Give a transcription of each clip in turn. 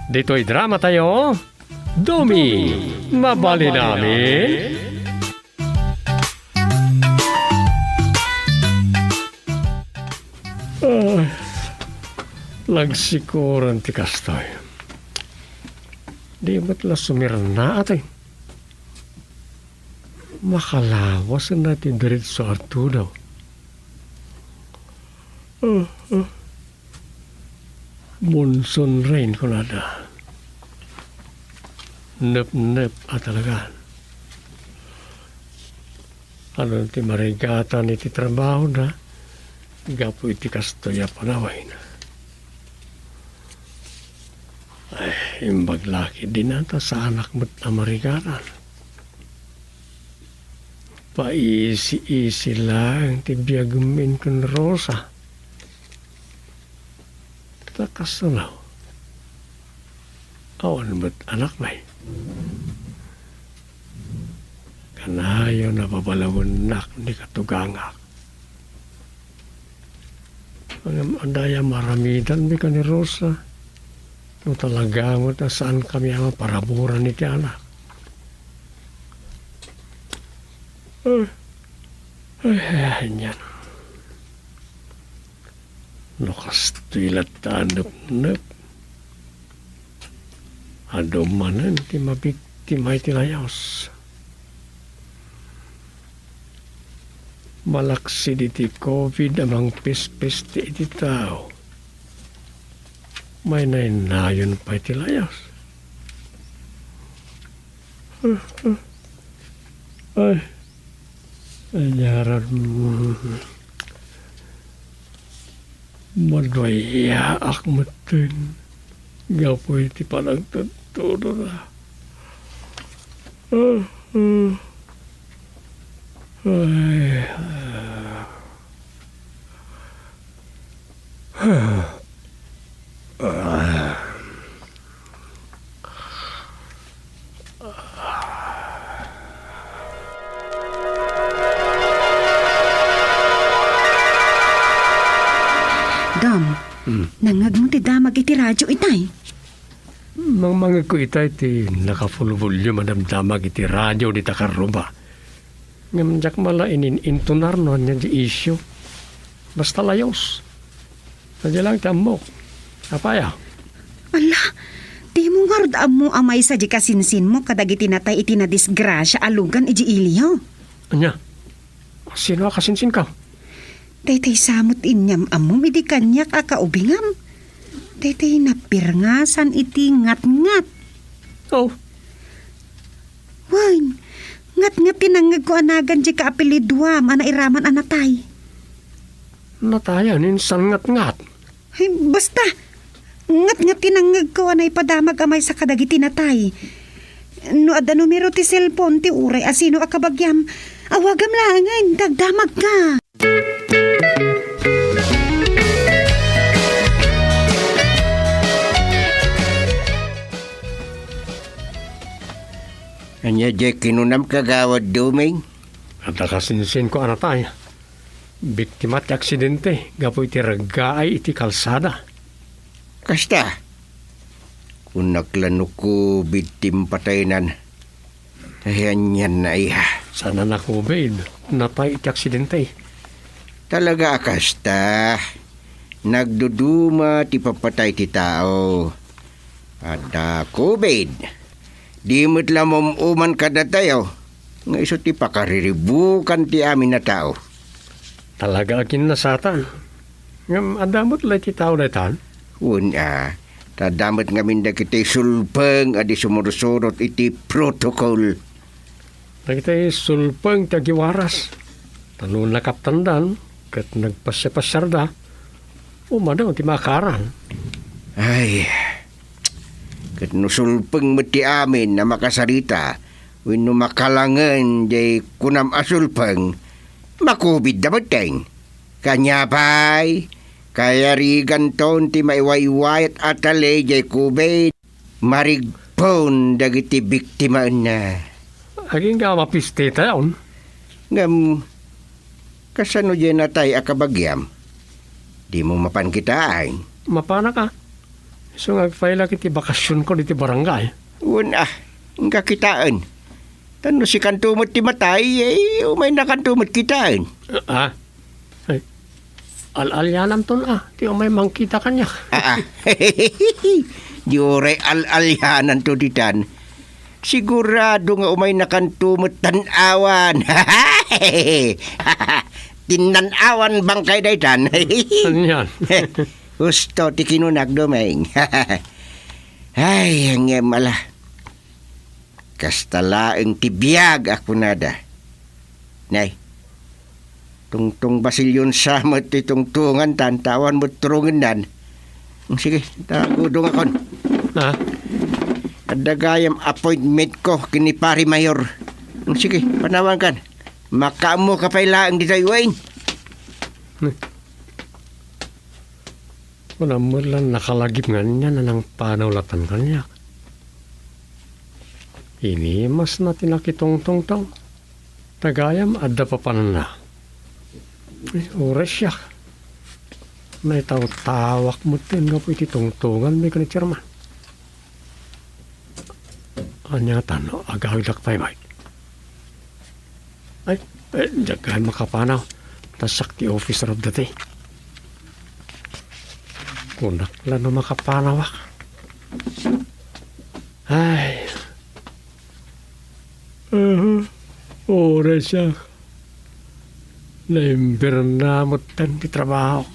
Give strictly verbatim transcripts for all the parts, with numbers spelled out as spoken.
Ditoy dramatayo, Dumi, mabalin amin? Ay, nagsikoran ti kastoy. Di met la sumirna, ati. Makalawasen na ti diretso a tudaw. Ah, ah. Monsoon rain, kunada. Nepnep a talaga. Ania ti marigatan iti trabahoda gapu iti kastoy a panawen? Ay, imbag la ketdin ta saanak met a marigatan. Paisi-isi laeng ti biagem ken Rosa. Ta kasano? Awan met anakmi. Kanayon a babalawennak ni katugangak. Ngem adda aya maaramidanmi ken ni Rosa? No talaga met a saankami a maparaburan iti anak. Ay, ay, ay, anian. No kastoy latta a nepnep, adu manen ti mabiktima iti layas. Malaksid iti covid a mangpispiste iti tao, maynaynayon pay ti layas. Ay, aniaran. Maduayaak metten gapu iti panagtudtudona. Ay, ah. Dom, Hmm. nangngegmo ti damag iti radio itay? Mangmangegko itay ti naka-full volume a damdamag iti radio dita karruba. Ngem diak met la inin-intunar no ania ti issue. Basta layos. Sadiay laeng ti ammok. Apay a? Ala, dimo ngarud ammo a maysa di kasinsinmo kadagiti natay iti nadisgrasia a lugan idiay Ilio? Ania? Sino a kasinsinko? Daytay sa met inyam-ammom idi kaniak a kaubingam. Daytay napirngasan iti ngatngat. Oh. Wen, ngatngat ti nangngegko a nagan diay kaapelyiduam a nairaman a natay. Natayan? Insan ngatngat? Ay, basta, ngatngat ti nangngegko a naipadamag a maysa kadagiti natay. No adda numero ti cellphone ti uray a sino a kabagiam, awagam laengen, dagdamagka. Ania diay kinunam, Kagawad Doming? Adda kasinsinko a natay. Biktima ti aksidente gapu iti reggaay iti kalsada. Kasta? Kunak la no covid ti impataynan. Ay, anian na iya? Saan a covid. Natay iti aksidente. Talaga a kasta? Nagduduma ti papatay ti tao. Adda covid. Di met la maum-uman kadatayo nga isu ti pakariribukan ti amin a tao. Talaga a kinnasatan. Ngem adda met la iti tao daytan? Wen a, ta adda met ngamin dagiti sulpeng a di sumursurot iti protocol. Dagiti sulpeng ti agiwaras. Ta no nakaptandan ket nagpasiapasiarda, umadaw ti makaaran. Ay, ket no sulpeng met ti amin a makasarita wenno makalangen diay kunam a sulpeng, makubidda metten. Kania pay, kayariganton ti maiwaywayat a tali diay covid. Marigpon dagiti biktimaenna. Agingga a mapistitayon. Ngem, kasano diay natay a kabagiam? Dimo mapan kitaen? Mapanak a. Isu nga agpailak iti bakasionko ditoy barangay. Wen a, inka kitaen. Tapno sikanto met ti matay, ay, umaynakanto met kitaen. Ah, ay, al-alyananton a, ti umay mangkita kaniak. Ah, ah. Di uray al-alyananto ditan. Sigurado nga umaynakanto met tan-awan. Tinnan-awan bangkay daytan. Anian? Husto ti kinunak, Doming. Ay, ngem ala. Kasta laeng ti biag a kunada. Nay, tungtong Basilionsa met ti tungtongan tan ta awan met turongennan. Sige, ta gudongakon. Ha? Adda gayam appointmentko ken ni Pari Mayor. Sige, panawankan. Makaammoka pay laeng ditoy, Wayne. Hmm. Kunam met la nakalagip nga ania a nangpanaw latan kaniak. Inimasna ti nakitungtungtong. Ta gayam adda papananna. Ay, uray siak. Naitawtawak metten gapu iti tungtonganmi ken ni Chairman. Ania ngata no agawiddak pay met? Ay, eh, diak gayam makapanaw. Ta siak ti officer of the day. Kunak la no makapanawak. Ay. Aha. Uray siak. Naimbirna metten ti trabahok.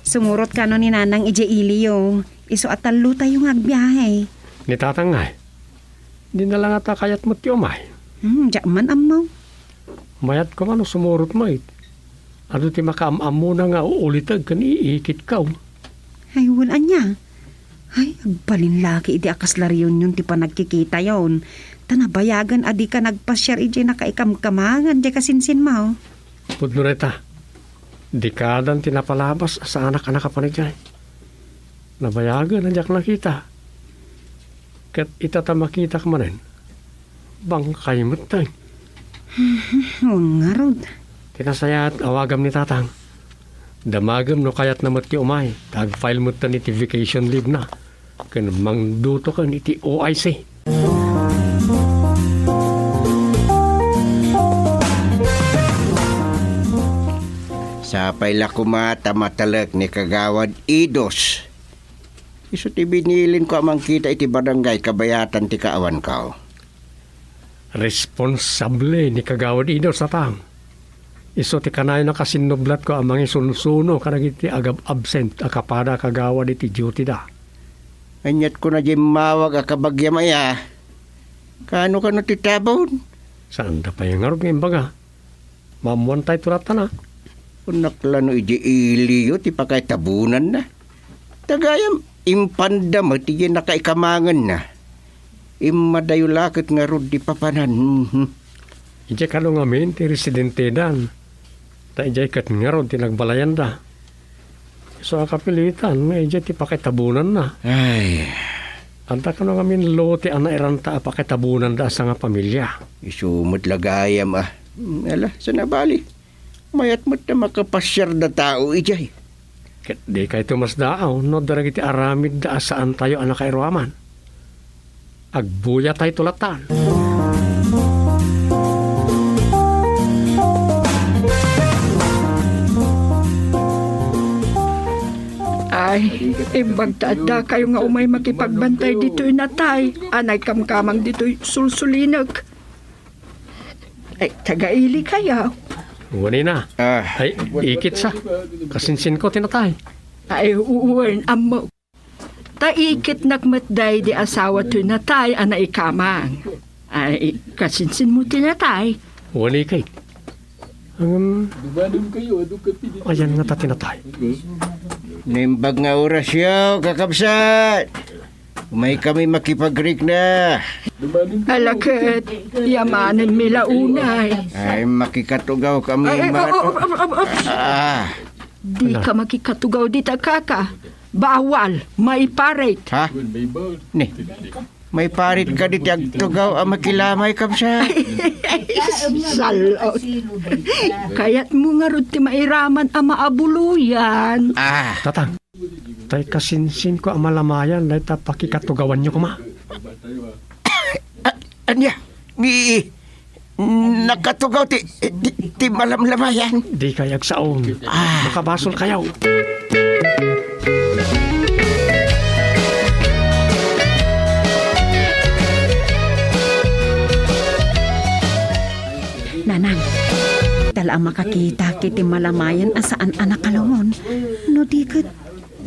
Sumurot kano ni Nanang idiay iliyo. Isu a tallotayo nga agbiahe. Ni Tatang ngay, di na la ngata kayat met ti umay. Hmm, diak man ammo. Mayat koma no sumurot met. Adu ti makaam-ammona nga uuliteg ken iikitko. Ay, wen ania? Ay, agbalin laki idi a kasla reunion ti panagkikitayon. Ta nabayagen a dika nagpasiar idiay nakaikamkamangan diay kasinsinmo. Pudno dayta, dekadan ti napalabas a saanak a nakapan idiay. Nabayagen a diak nakita. Ket ita ta makitak manen, bangkay metten. Wen ngarud. Ti nasayaat, awagam ni Tatang. Damagem no kayatna met ti umay, ta ag-file metten iti vacation leave na. Ken mangduto ken iti O I C. Sapay la koma ta matalek ni Kagawad Idos. Isu ti binilinko a mangkita iti barangay kabayatan ti kaawanko. Responsable ni Kagawad Idos, Tatang. Isu ti kanayon a kasinnublatko a mangisunsuno kadagiti agab-absent a kapada a kagawad iti duty da. Aniat kuna diay immawag a kabagiam aya? Kano kano ti tabon? Saanda pay ngarud nga imbaga. Maammoantayto latta. Kunak la no idiay iliyo ti pakaitabonanna. Ta gayam, impanda met idiay nakaikamanganna. Immadayo la ket ngarud ti papanan. Mhm. Idiay kano ngamin ti residentedan. Ta idiay ket ngarud ti nagbalayanda. Isu a kapilitan nga idiay ti pakaitabonanna. Ay. Adda kano ngamin lote a nairanta a pakaitabonanda a sangapamilia. Isu met la gayam a. Hmm, ala, saan a bali? Mayat met ta makapasiarda tao idiay. Ket dikayto masdaaw no adda dagiti aramidda a saantayo a nakairuaman. Agbuyatayto latan. Ay, imbag ta addakayo nga umay makipagbantay ditoy natay a naikamkamang ditoy sulsulinek. Ay, taga-ili kayo. Wen a. Ah. Ay, ikit sa. Kasinsinko ti natay. Ay, wen, ammo. Ta ikitnak met daydi asawa toy natay a naikamang. Ay, kasinsinmo ti natay? Wen, ikit. Ngem, ayan ngata ti natay. Naimbag nga orasyo, kakabsat. Umaykami makipagrikna. Ala ket, yamanenmi la unay. Ay, makikatugawkami. Ay, ay, oh, oh, oh, oh, oh. Ah. Dika makikatugaw dita, kaka. Bawal, maiparit. Ha? Ni, maiparit kadi ti agtugaw a makilamay, kabsat? Sal-, kayatmo ngarud ti mairaman a maabuloyan. Ah. Tatang, tay kasinsinko a malamayan dayta pakikatugawanyo koma. A-, ania? Ni, nakatugaw ti, ti, ti malamlamayan. Dikay agsaom. Ah. Makabasol kayo. Nanang, dala a makakita kiti malamayan a saan a nakalungon. No di ket,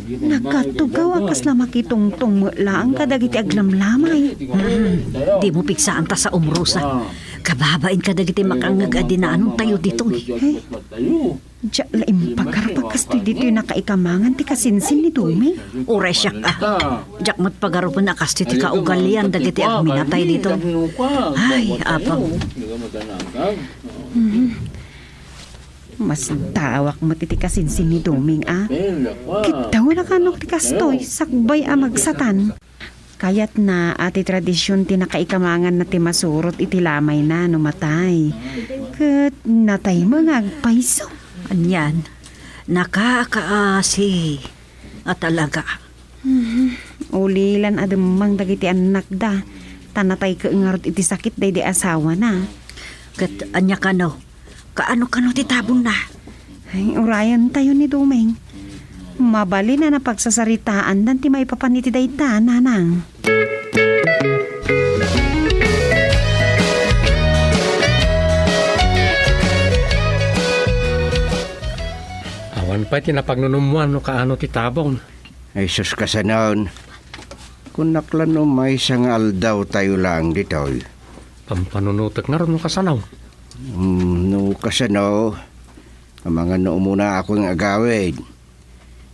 nakatugaw a kasla makitungtong met laeng kadagiti aglamlamay. Hmm, dimo pigsaan ta saom, Rosa. Kababain kadagiti makangngeg a dinanontayo ditoy. Eh, diak la impagarupag kastoy ditoy nakaikamangan ti kasinsin ni Doming. Uray siak a. Diak met pagarupen a kastoy ti kaugalian dagiti agminatay ditoy. Ay, Apo. Mhm. Masdawak met iti kasinsin ni Doming a. Ket daw nakano ti kastoy, sakbay a magsatan. Kayatna a ti tradision ti nakaikamanganna ti masurot iti lamayna no matay. Ket natay met nga agpayso. Anian, nakakaasi a talaga. Mhm. Ulilan a demmang dagiti annakda, ta natay ket ngarud iti sakit daydi asawana. Ket ania kano? Kaano kano ti tabonna? Ay, urayentayo ni Doming. Mabalin a napagsasaritaandan ti maipapan iti dayta, Nanang. Awan pay ti napagnunummoan no kaano ti tabon. Ay, sus, kasanon. Kunak la no maysa nga aldawtayo laeng ditoy. Pampanunotek ngarud no kasano? Hmm, no kasano, amangan no umuna ako nga agawid.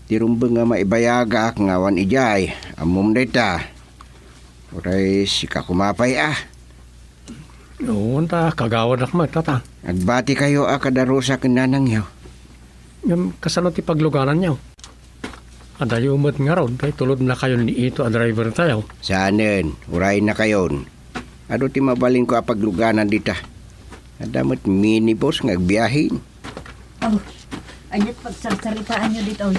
Ti rumbeng nga maibayagak nga awan idiay, ammom dayta. Uray sika koma pay a. Oo, ta kagawadak met, Tata. Agbati kayo a kada Rosa ken nanangyo. Ngem, kasano ti paglugananyo? Adayo met ngarud, tay tulodnakayon ni Ito a driver tayo. Saanen, urayennakayon. Adu ti mabalinko a pagluganan dita. Adda met minibus nga agbiahen. Oh, aniat pagsarsaritaanyo ditoy?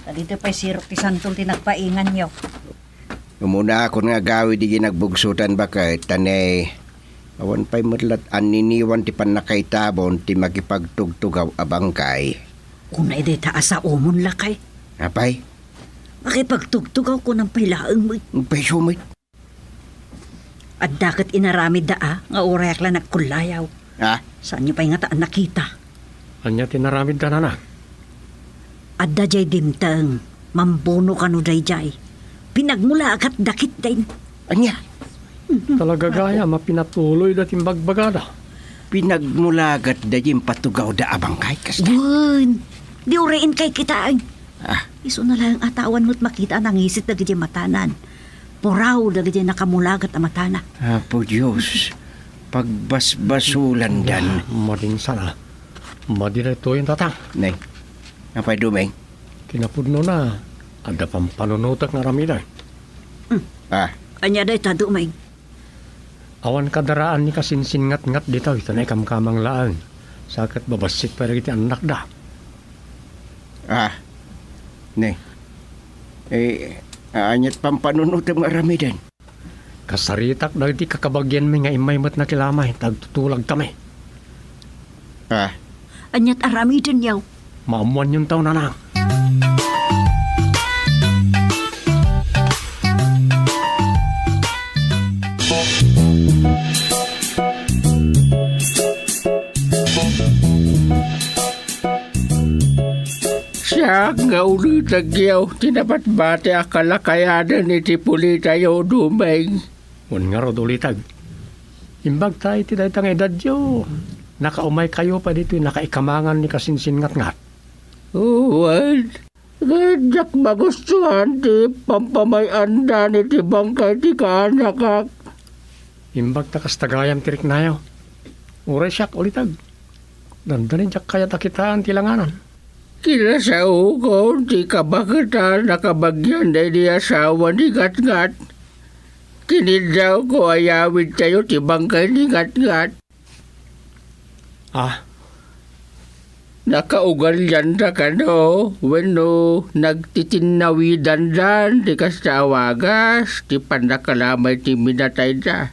Ta ditoy pay sirok ti santol ti nagpainganyo. Umuna akon nga agawid idiay nagbugsotan baket, ta ne, awan pay met lat anniniwan ti pannakaitabon ti makipagtugtugaw a bangkay. Kunay dayta a saomon, lakay. Apay? Makipagtugtugaw, kunam pay laeng met. Pay sumet. Adda ket inaramidda a, nga urayak la nagkullayaw. Ha? Saanyo pay ngata a nakita? Ania ti inaramidda, Nana? Adda jay dimteng, mambuno kano dayjay. Pinagmulagatda ketdin. Ania? Talaga gayam a pinatuloyda ti imbagbagada. Pinagmulagatda jay impatugawda a bangkay, kasta? Wen, di uray inkay kitaen. Ah. Isuna laeng a ta awan met makita a nangisit dagiti matanan. Puraw dagiti nakamulagat a matana. Apo Dios, pagbasbasulandan. Ah, madin sana. Madi daytoyen, Tatang. Ne. Apay, Doming? Kinapudnona, adda pampanunotek nga aramiden. Hmm. Ah. Ania dayta, Doming? Awan kadaraan ni kasinsinngatngat ditoy, ta naikamkamang laeng. Sa ket babassit pay dagiti annakda. Ah, ne. Eh, aniat pampanunotem nga aramiden? Kasaritak dagiti kakabagianmi nga immay met nakilamay, ta agtutulagkami. Ah. Aniat aramidenyo? Maammoanyonto, Nanang. Siak nga ulitegyo ti nabatbati a kalakayaden iti pulitayo, Doming. Wen ngarud, uliteg. Imbag ta iti dayta nga edadyo, nakaumaykayo pay ditoy nakaikamangan ni kasinsinngatngat. Wen, ket diak magustuhan ti pampamay-andan iti bangkay ti kaanakak. Imbag ta kasta gayam ti riknayo. Uray siak, uliteg. Dandani diak kayat a kitaen ti langanan. Kinasaokon ti kabaketan a kabagian daydi asawa ni Ngatngat. Kiniddawko a yawidtayo ti bangkay ni Ngatngat. Ah? Nakaugalianda kano wenno nagtitinnawidandan ti kasta a wagas ti pannakalamay ti minatayda?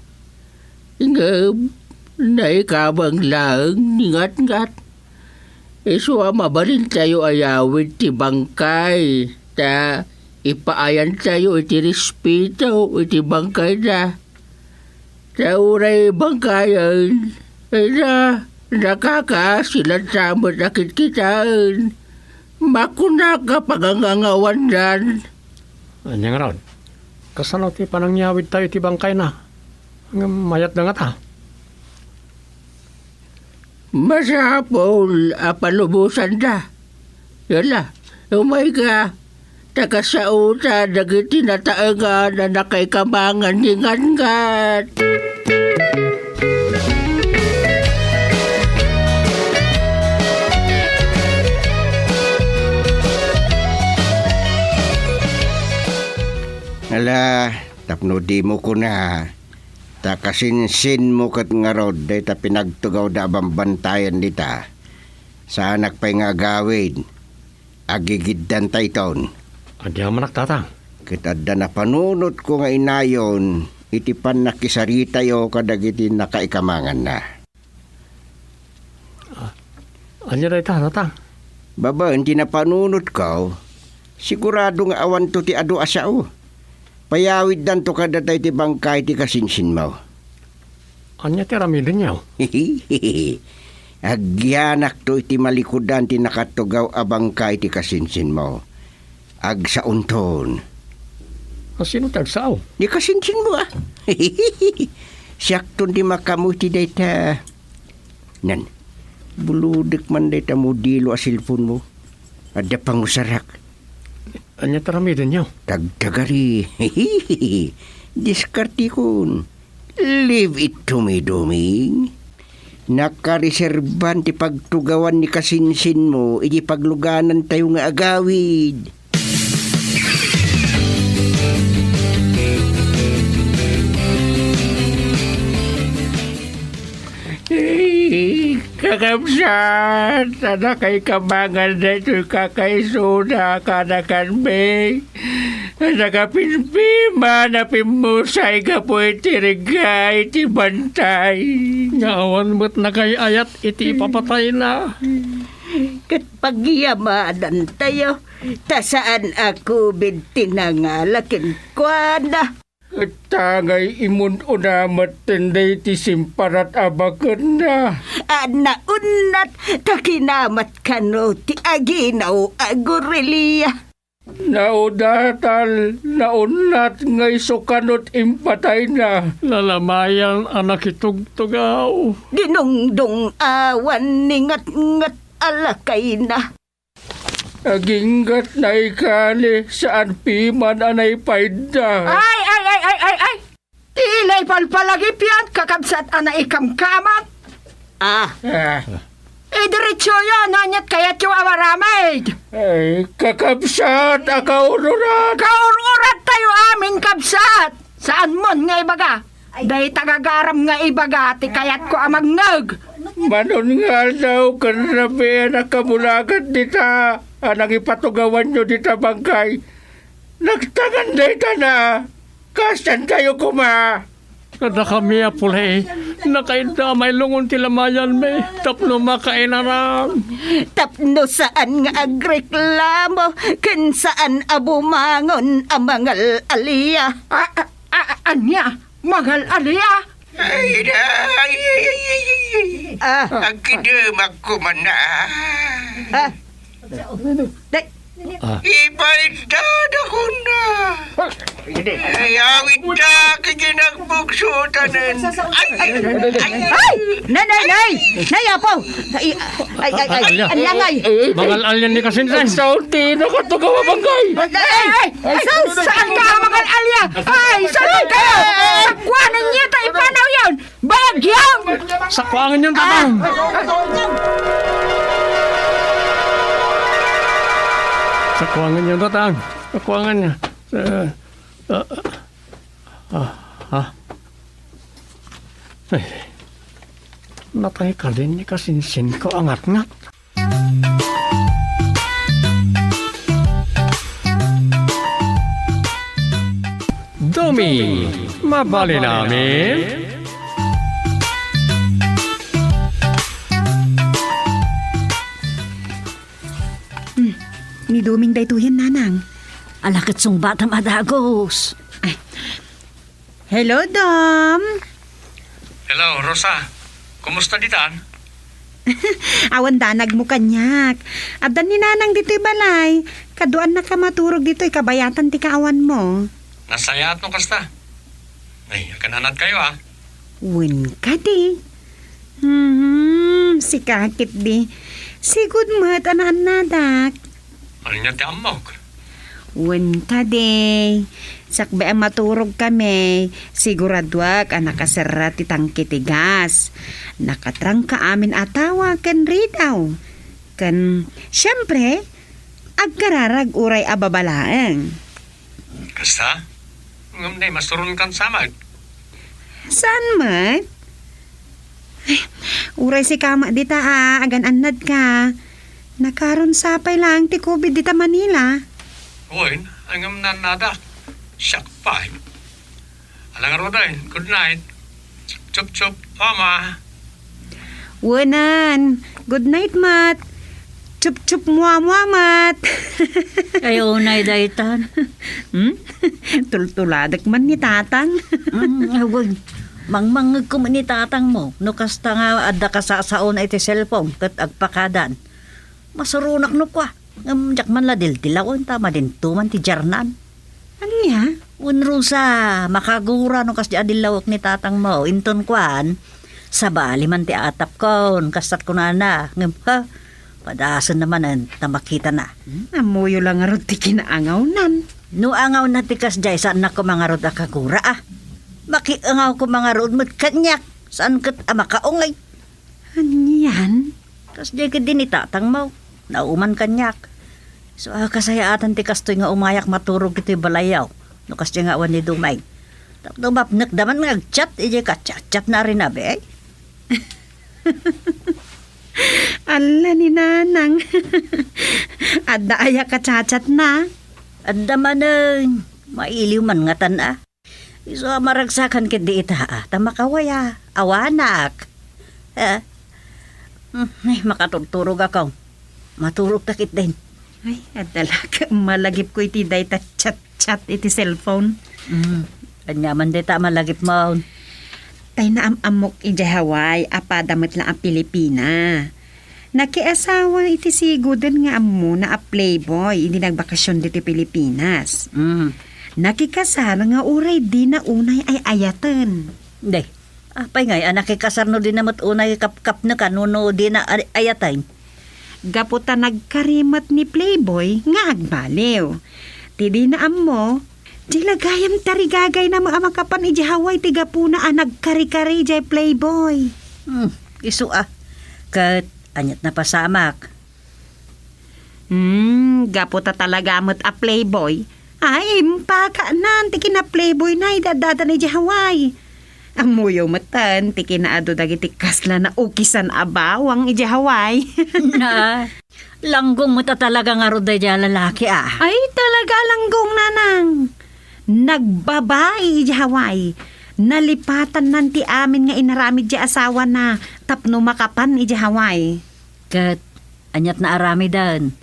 Ngem naikabang laeng ni Ngatngat. Isu a mabalintayo a yawid ti bangkay, ta ipaayantayo iti respeto iti bangkayda. Ta uray bangkayen, ida, nakakasiladta met a kitkitaen. Makunak a pagangangawandan. Ania ngarud? Kasano ti panangyawidtayo iti bangkayna? Ngem mayatda ngata? Masapul a palubosanda. Yala, umayka, ta kasaotan dagiti nataengan a nakaikamangan ni Ngatngat. Ala, tapno dimo kuna, ta kasinsinmo ket ngarud dayta pinagtugawda a bambantayan dita. Saanak pay nga agawid, agigiddanta iton. Ania manak, Tatang? Ket adda napanunotko nga inayon iti pannakisaritayo kadagiti nakaikamanganna. Ah, ania dayta, Tatang? Babaen ti napanunotko, sigurado nga awanto ti adu a sao. Payawiddanto kadata iti bangkay ti kasinsinmo. Ania ti aramidenyo? Agyanakto iti malikudan ti nakatugaw a bangkay ti kasinsinmo. Agsaonton. Asino ti agsao? Ni kasinsinmo, a. Siakton ti makaammo iti dayta. Nan, bulodek man dayta modelo a cellphone-mo. Adda pangusarak. Ania ti aramidenyo? Tagtagari. Diskartekon. Leave it to me, Doming. Nakareserban ti pagtugawan ni kasinsinmo iti pagluganantayo nga agawid. Kakabsat, a nakaikamangan daytoy kakaisuna a kanakanmi. Nagapinpiman a pimmusay gapu iti rigat ti bantay. Nga awan met nagay-ayat iti ipapatayna. Ket pagyamadantayo, ta saan a kubid ti nangala kenkuana. Ket tangay imun-una met daydi simparat a bakenna. A naunnat, ta kinamat kano ti aginaw a gurilya. Naudatal, naunnat nga isu kano ti impatayna. Lalamayan a nakitugtugaw. Dinungdung-awan ni Ngatngat a lakayna. Aginggat naikali, saan piman a naipayda. Ay, ay, ay, ay, ay, ay! Ti naipalpalagipian, kakabsat a naikamkamang. Ah. Ah. Idiretsoyo no aniat kayatyo a maramid. Ay, kakabsat a kaururat. Kaur-urat tayo amin, kabsat. Saan mon nga ibaga? Dayta gagaram nga ibaga ti kayatko a mangngeg. Manon nga aldaw ken rabii a nakabulagan dita a nangipatugawanyo dita bangkay. Nagtangan daytana. Kasdiay kayo koma. Kadakami a puli, nakaidda a mailungon ti lamayanmi tapno makainaram. Tapno saan nga agreklamo ken saan a bumangon a mangal-alia. A, a, a, ania? Mangal-alia? Ay, ay, ay, ay, ay, ay, ay. Ah. Agkidemak koma na. Ah. Day. Ah. Ipaitdada kona. Ay, awit da, kikinagbugsotanen. Ay, ay, ay, ay. Ay! Nay, nay, nay! Nay, apo! Ay, ay, ay, ay, Alia. Ang langay! Mangal-alian ni Kasinsin. Saunti, nakatugaw a bangkay. Ay, ay, ay, ay, sus, saan ka, mangal-alia? Ay, saan kayo? Sakwanan niya ta ipanaw yun. Bagyang! Sakwangan yung tatang. Ah. Sakuanganyo, Tatang. Sakuanganyo. Eh, ah, ah, ah. Ay, natay kadin ni kasinsinko a ngatngat. Doming, mabalin amin? Hmm, ni Doming daytoyen, Nanang. Ala ket sungbatam a dagus. Ay. Hello, Dom. Hello, Rosa. Kumusta ditan? Awan danagmo kaniak. Addan ni Nanang ditoy balay. Kaduannaka maturog ditoy kabayatan ti kaawanmo. Nasayaat no kasta. Ay, akananadkayo, ah. Wen kadi. Hmm, sika ketdi. Sigud met a naannadak. Ania ti ammok? Wen kadi. Sakbay a maturogkami, siguraduak a nakaserra ti tangke ti gas. Nakatrangka amin a tawa ken ridaw. Ken, siempre, agkararag uray a babalaeng. Kasta? Ngem nay, masuronkan sa met. Saan met? Ay, uray sika met dita a agan-annadka. Nakaron sapay laeng ti covid dita Manila. Wen, ngem naannadak. Siak pay. Ala ngaruden, good night. Chup, chup, mama. Wenan, good night, Mat. Chup, chup, mua, mua, Mat. Ay, unay daytan. Hmm? Tultuladek man ni Tatang. Mm, awan. Mangmangngegko man ni Tatang mo. No kasta nga adda kasasaona iti cellphone, ket agpakadan. Masuronak no kua. Ngem diak man la dildilawen ta madinto man ti jarnan. Ania? Wen, Rosa, makagura no kasdi a dillawek ni Tatang mo. Inton kuan, sabali man ti atapkon, kastat kunana. Ngem, ha? Padasen na manen ta makitana. Hmm, ammoyo la ngarud ti kinaangawnan. No angawna ti kasdiay, saannak koma ngarud a kagura, ah. Makiangaw koma ngarud met kaniak. Saan ket a makaungay. Anian? Kasdiay ketdi ni Tatang mo. Nauman kaniak. So, a, kasayaatan ti kastoy nga umayak maturog iti balayyo. No kasdiay nga awan ni Doming. Tapno mapnekda man nga agchat, idiay kachat-chat na rin abi, ay. Alla ni Nanang. Adda aya kachat-chat na? Adda manen. Mailiw man ngatan, a. Isu a maragsakan ketdi ita, a, ta makawaya. Awanak. Eh? Hmm, ay, makaturturog ako. Maturog ta ketdin. Ay, adda la ket malagipko iti dayta chat-chat iti cellphone. Mm. Ania man dayta a malagipmo? Tay naam-ammok idiay Hawaii a pada met la a Pilipina. Nakiasawa iti siguden nga ammona a playboy idi nagbakasyon ditoy Pilipinas. Mm. Nakikasar nga uray dina unay ay-ayaten. Day, apay ngay a nakikasar no dina met unay kapkapnekan wenno dina ay-, ayaten? Gapu ta nagkari met ni playboy nga agbaliw. Ti dina ammo, diay la gayam tarigagayna met a makapan idiay Hawaii ti gapuna a nagkari-kari diay playboy. Hmm, isu a. Ket aniat napasamak? Hmm, gapu ta talaga met a playboy. Ay, impakanan ti kina-playboyna idi addadan idiay Hawaii. Ammoyo metten ti kinaadu dagiti kasla naukisan a bawang idiay Hawaii. Na, langgong met a talaga ngarud daydiay a lalaki, a. Ay, talaga a langgong, Nanang. Nagbabai idiay Hawaii. Nalipatannan ti amin nga inaramid diay asawana tapno makapan idiay Hawaii. Ket aniat naaramiden?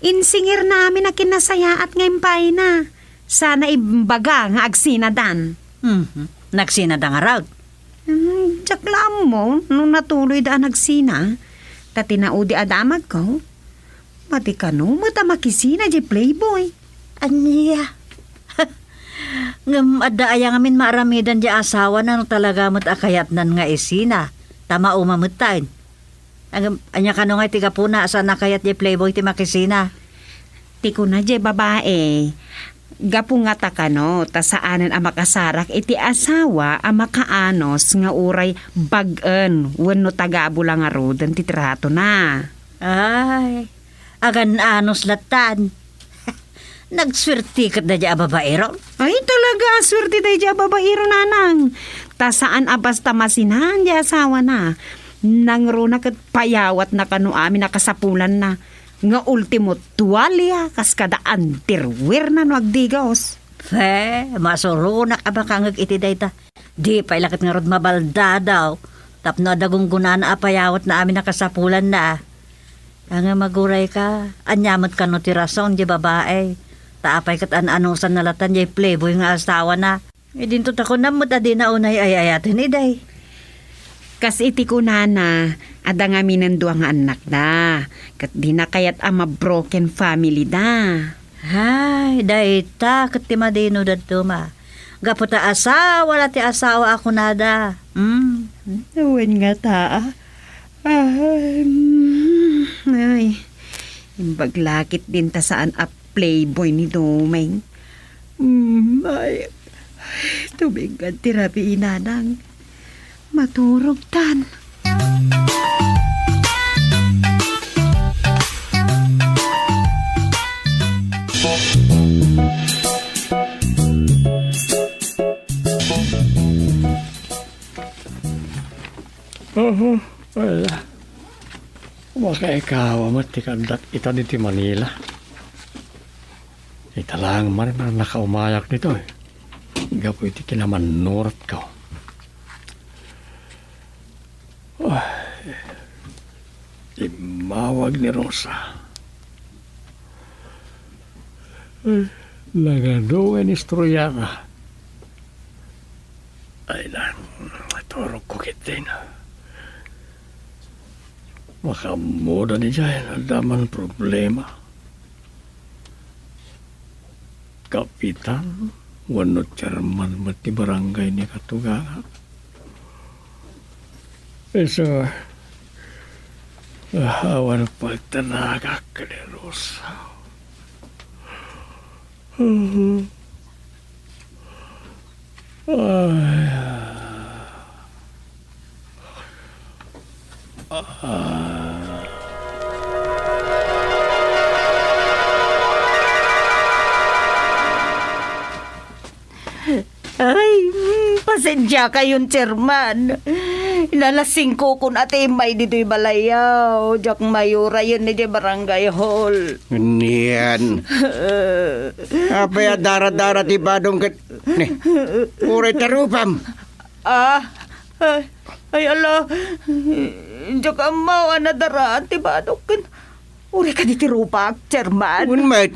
Insingirna amin a kinasayaat nga impayna. Sana imbaga nga agsinada. Mhm. Nagsinada ngarud? Hmm, diak la ammo no natuloyda a nagsina. Ta ti naudi a damagko, madi kano met a makisina diay playboy. Ania? Ngem adda aya ngamin maaramiden diay asawana no talaga met a kayatnan nga isina? Ta mauma metten. Agam-, ania kano nga iti gapuna a saan a kayat diay playboy ti makisina? Ti kuna diay babai, gapu ngata kano ta saanen a makasarak iti asawa a makaanus nga uray bag-en wenno tagabu la ngaruden ti tratona. Ay, agan-anus lattan. Nagsuerte ket daydiay a babaero? Ay, talaga, suerte daydiay a babaero, nanang. Ta saan a basta masinan diay asawana. Nangruna ket payawatna kano amin a kasapulanna. Nga ultimo, tualia, kas kada underwearna no agdigos. Fe, masuronak a makangeg iti dayta. Di pay la ket ngarud mabaldadaw tapno adda gunggonana a payawatna amin a kasapulanna. Ngem agurayka, ania met kano ti rason diay babai? Ta apay ket an-anusanna latta diay playboy nga asawana? Idinto ta kunam met a dina unay ay-ayaten idi. Kas iti kunana, adda ngamin dua nga annakda, ket dina kayat a ma-broken family da. Ay, dayta ket ti madi no dadduma. Gapu ta asawa la ti asawa a kunada. Mm. Wen ngata, a. Ay, mm, ay. Imbag la ket dinta saan a playboy ni Domeng. Mm, ay, tumingan ti rabii, nanang. Maturogtan. Aha, wala. Makaikaw met ti kaaddak ita diti Manila. Ita laeng manen a nakaumayak ditoy. Gapu iti kinamannuratko. Ay, immawag ni Rosa. Ay, nagadu nga istorya na. Ay, na, turog ko kitin. Makaammoda ni Jay, adda man problema. Kapitan, wenno chairman met ti barangay ni Katuganga. Isu, awan pagtanagak ni Rosa. Ay. Ah. Ay, mm, pasensiakayon, Chairman. Inalas singko kon ati immay ditoy balayaw. Diak mayurayen idiay barangay hall. Nian. Apay a dara-dara ti badong ket, ne, uray tarupam. Ah, ay, ay, ala. Diak ammo a nadaraan ti badok ken uray kadi ti rupak, Chairman. Wen met.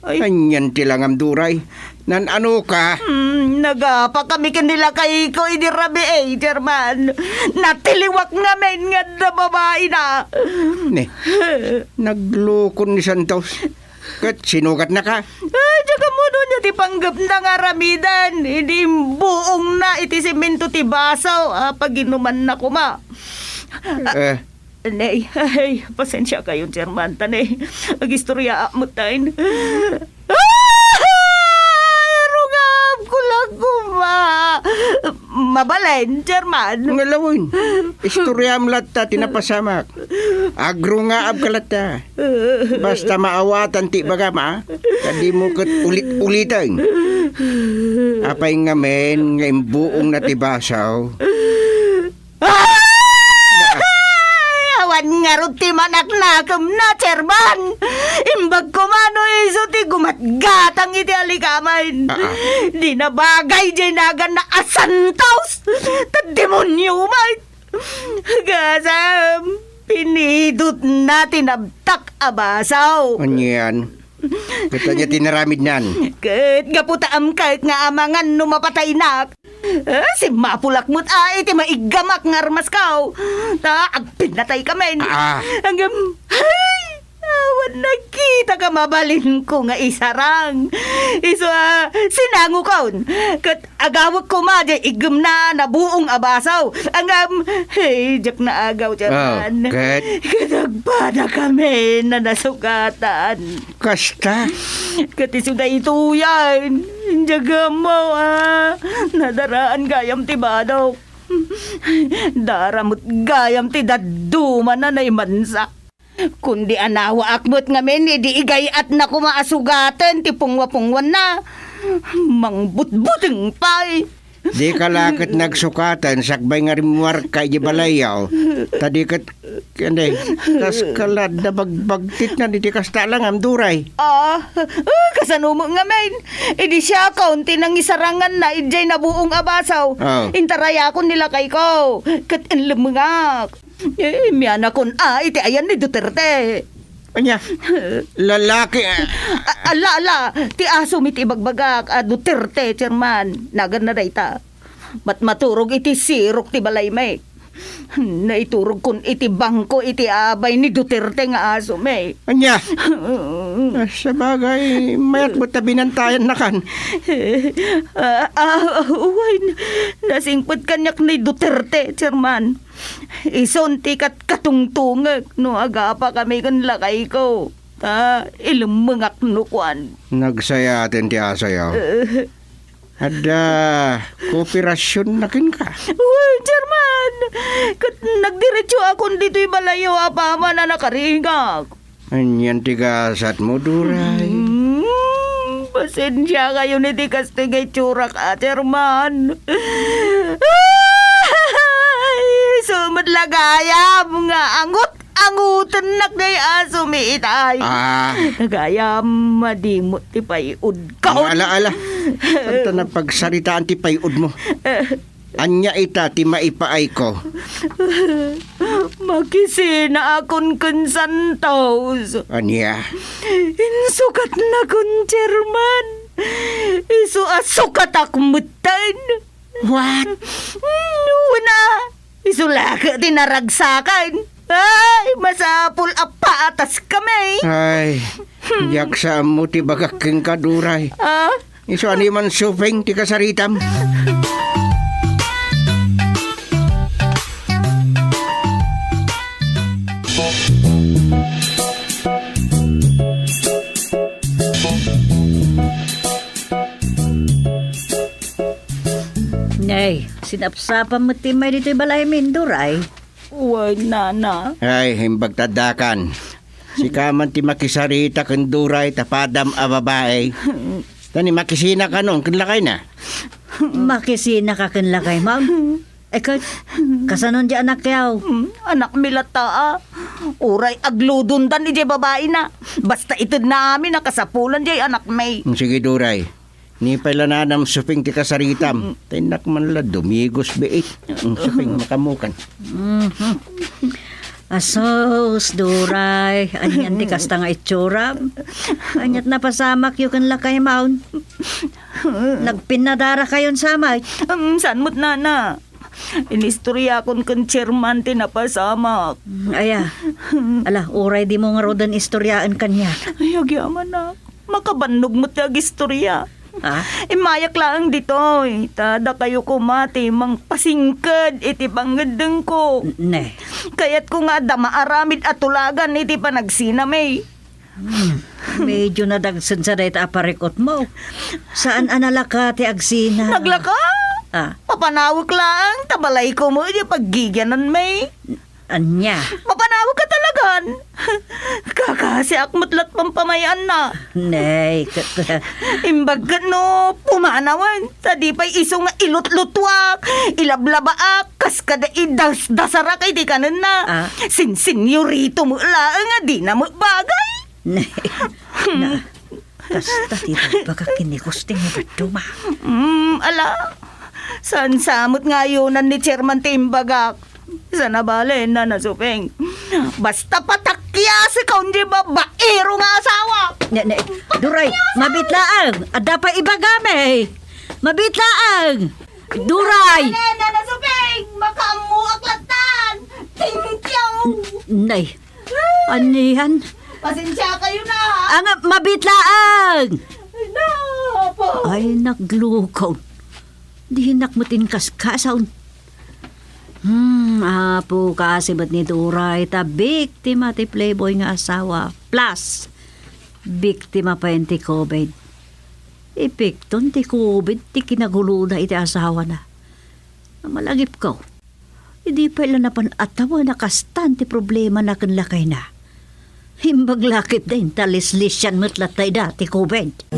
Ay. Anian ti langam, Duray? Nan-ano ka? Hmm, nagapa kami ken ni lakayko idi rabii, Chairman. Natiliwak ngamin nga adda babaina. Ne, naglukon ni Santos. Ket sinugatna ka? Ay, diak ammo no ania ti panggepna nga aramiden. Idi imbuongna iti semento ti baso a paginumanna koma. Eh. Nay, ay, pasensiakayon, Chairman, ta nay, agistoryaak met tayen. Ay, rungabko la koma. Mabalin, Chairman. Nga lawen, istoryam latta ti napasamak. Agrungaabka latta. Basta maawatan ti ibagam, a, ta dimo ket ulit-uliten. Apay ngamin nga imbuongna ti baso? Ay! Awan ngarud ti manaknakemna, Chairman. Imbag koma no isu ti gumatgatang iti alikamen. Ah, ah. Dina bagay diay naganna a Santos. Ta demonio met. Gasam, pinidotna ti nabtak a baso. Anian? Ket ania ti naramidnan? Ket gapu ta amkak nga amangan no mapataynak. Ah, simmapulak met a iti maiggamak nga armasko. Ta agpinnataykamin. Ah, ah. Ngem, ay, awan nakitaka mabalinko nga isarang. Isu a sinangokon. Ket agawek koma diay iggemna nabuong a baso. Ngem, hey, diak naagaw, Chairman. Oh, ket? Ket agpadakamin a nasukatan. Kasta? Ket isu daytoyen, diak ammo a nadaraan gayam ti badok. Dara met gayam ti dadduma a naimansa. Kundi anawaak met ngamin, idi igay-atna koma a sugaten ti pungwa-pungwanna. Mangbutbuteng pay. Dika la ket nagsukaten sakbay nga rimmuarka idiay balayyo. Ta di ket, andi, kas kala adda bagbagtitna iti kasta a langam, Duray. Ah, ah, kasano met ngamin? Idi siakon ti nangisaranganna idiay nabuong a baso. Oh. Intarayakon ni lakayko, ket inlemmengak. Eh, mianakon a iti ayan ni Duterte. Ania? Lalaki, ah. A-, ala, ala. Ti asomi ti ibagbagak a Duterte, Chairman. Naganna dayta. Matmaturog iti sirok ti balaymi. Naiturogkon iti bangko iti abay ni Duterte nga asomi. Ania? Ah, sabagay, mayat met ta binantayannakan. Ah, ah, wen, nasingpet kaniak ni Duterte, Chairman. Isun ti kat-, katungtungek no agapakami ken lakayko. Ta, ilemmengak no kuan. Nagsayaten ti asoyo. Eh. Adda kooperasionna kenka? Uy, Chairman! Ket nagdiretsoakon ditoy balayyo apaman a nakaringak. Anian ti gasatmo, Duray? Hmm, pasensiakayon iti kastoy nga itsurak, a, Chairman. Ay, isu met la gayam nga angot-angotennak dayta a sumiitay. Ah. Gayam, madimot ti pay-odko. Ala, ala. Anta napagsaritaan ti pay-odmo. Ania ita ti maipaayko? Makisinaakon ken Santos. Ania? Insukatnakon, Chairman. Isu a sukatak metten. What? Mm, una, isu la ket ti naragsakan. Ay, masapul a paataskami. Ay, diak sa ammo ti bagak kenka, Duray. Ah? Isu a ni Mansuping ti kasaritam. Nay, sinapsapam met ti immay ditoy balaymi, Duray. Wen, nana. Ay, imbag ta addakan. Sika man ti makisarita ken Duray ta padam a babai. Ta ni makisinakanon ken lakayna. Makisinaka ken lakaymo? Ay, ket, kasanon diay anakyo? Hmm, anakmi latta, a. Uray agludondan idiay babaina. Basta itedna amin a kasapulan diay anakmi. Sige, Duray. Ni pay la nanam suping ti kasaritam. Ta innak man la dumigos biit. Ang suping makamukan. Mhm. Asus, Duray, anian ti kasta nga itsuram? Aniat napasamakyo ken lakaymo? Nagpinnadara kayon samay? Um, saan mo't, nana? Inistoriakon ken Chairman ti napasamak. Mm, aya. Ala, uray dimo ngaruden istoriaen kaniak. Ay, agyamanak. Makabannog met ti agistoria. Ah? Immayak laeng ditoy, ta dakayo koma ti mangpasingked iti pangngeddengko. N-, ne. Kayatko nga adda maaramid a tulagan iti panagsinami. Hmm. Medyo nadagsen sa dayta a parikutmo. Saan a nalaka ti agsina? Naglaka? Ah. Mapanawek laeng, ta balayko met ti paggigiananmi. Ania? Mapanawek a talagan. Kakasiak met lat pampamayanna. Nay, ket imbag ket no pumanawen, ta di pay isu nga ilutlutuak, ilablabaak, kas kada idasdasarak iti kanenna. Ah? Sinsinyorito met laeng a dina met bagay. Nay, na, kasta ti bagak ken ni Gusting nga dadduma. Mm, ala, saan sa met nga ayonan ni Chairman ti imbagak. Sana bale, Nana Suping. Basta patakyasek a unjay babaero nga asawa. Ne, ne, Duray, mabit laeng. Adda pay ibagami. Mabit laeng. Duray. Bale, Nana Suping, makaammoak lattan. Thank you. N-, nay, anian? Pasensiakayo na. Ang mabit laeng. Napa? Ay, naglukaw. Dinak met inkaskasaon. Hmm, Apo, kasi met ni Duray, ta biktima ti playboy nga asawa. Plus, biktima pay ti covid. Epekton ti covid ti kinagulona iti asawana. Malagipko, idi pay la napan a tawen a kastan ti problemana ken lakayna. Imbag la ketdin ta lislisian met latta ida ti COVID.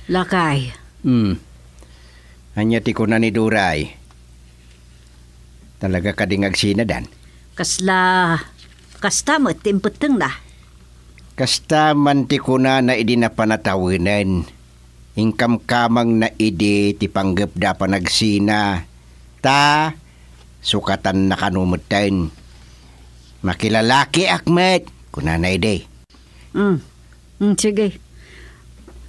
Lakay. Hmm. Ania ti kuna ni Duray? Talaga kadi nga agsinadan? Kasla, kasta met ti impettengna. Kasta man ti kunana idi napan a tawenen. Inkamkamangna idi ti panggepda a panagsina. Ta, sukatanna kano metten. "Makilalakiak met," kunana idi. Mm. Mm, sige.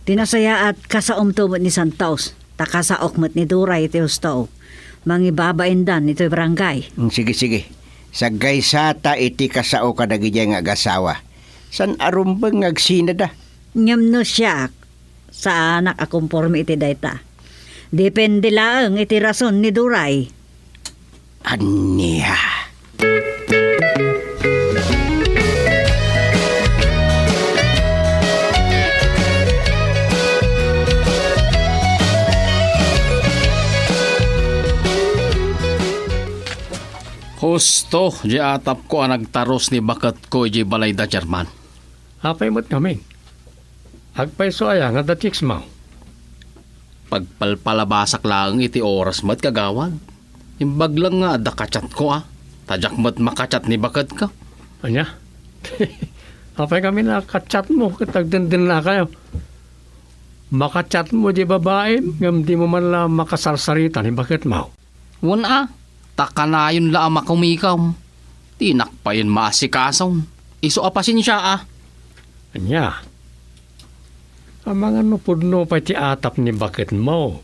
Ti nasayaat, kasaomto met ni Santos. Ta kasaok met ni Duray iti husto. Mangibabaindan itoy barangay. Mm, sige, sige. Saggaysata iti kasao kadagiti nga agasawa. Saan a rumbeng nga agsinada. Ngem no siak, saanak a komporme iti dayta. Depende laeng iti rason ni Duray. Ania? Husto, di atapko a nagtarus ni baketko idiay balay da German. Apay met ngamin? Agpayso aya nga adda chicks mo? Pagpalpalabasak laeng iti oras met, kagawad. Imbag lang nga adda ka-chat ko, a. Ta diak met maka-chat ni baket ka. Ania? Apay ngamin a ka-chat mo ket agdendennakayo? Maka-chat mo di babaem, ngem di mo man la makasarsarita ni baket mo. Wen a, ta kanayon la a makumikom. Dinak payen maasikason. Isu a pasensia a. Ania? Amangan no pudno pay ti atap ni baketmo.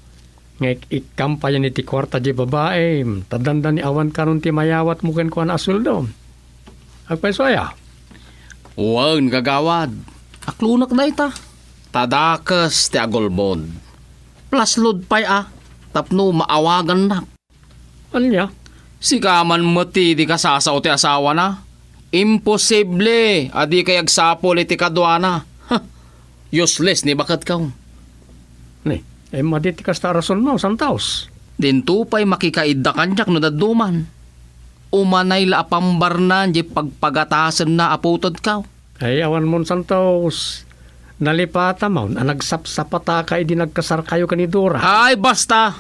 Nga ik-ikkam payen iti kuarta di babaem, ta dandani awan kanon ti mayawatmo kenkuana a sueldo. Agpayso aya? Wen, kagawad. Aklonek dayta. Ta dakes ti agulbod. Plus load pay a, tapno maawagannak. Ania? Sika man met ti idi kasasao ti asawana. Imposible a dikay agsapul iti kaduana. Ha! Useless ni baket ka. Ni, ay madi ti kasta a rason mo, Santos. Dinto pay makikaidda kaniak no dadduman. Umanay la a pambarnan di pagpagatasenna a putod ka. Ay, awan mon Santos. Nalipatamon a nagsapsapataka idi nagkasarkayo ken ni Dora. Ay, basta!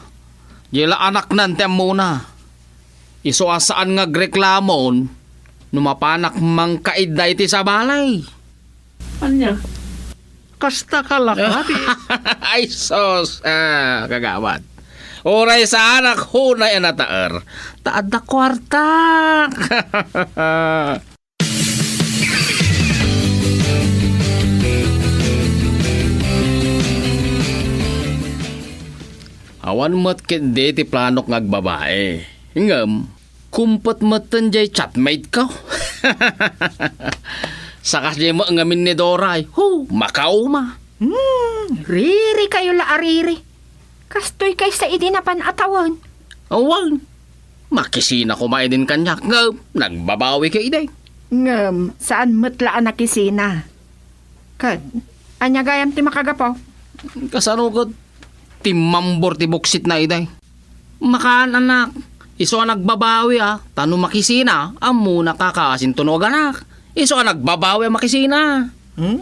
Di la anaknan ti ammona. Isu a saan nga agreklamon no mapanak mangkaidda iti sabalay. Ania? Kasta ka la kadi? Ay, sus! Ah, kagawad. Uray saanak unay a nataer. Ta adda kuartak! Awan met ketdi ti planok nga agbabae. Ngem, kumpet metten jay chatmate ko. Sakas jay met ngamin ni Doray. Hu, makauma. Hmm, riri kayo la a riri. Kastoy kaysa idi napan a tawen. Awan. Makisina koma idin kaniak, ngem nagbabawi ka idi. Ngem, saan met la a nakisina? Ket, ania gayam ti makagapu? Kasano ket timmambor ti buksitna idi? Makaan, anak. Isu a nagbabawi, a. Ta no makisina, ammona ka kasinto no aganak. Isu a nagbabawi a makisina. Hmm?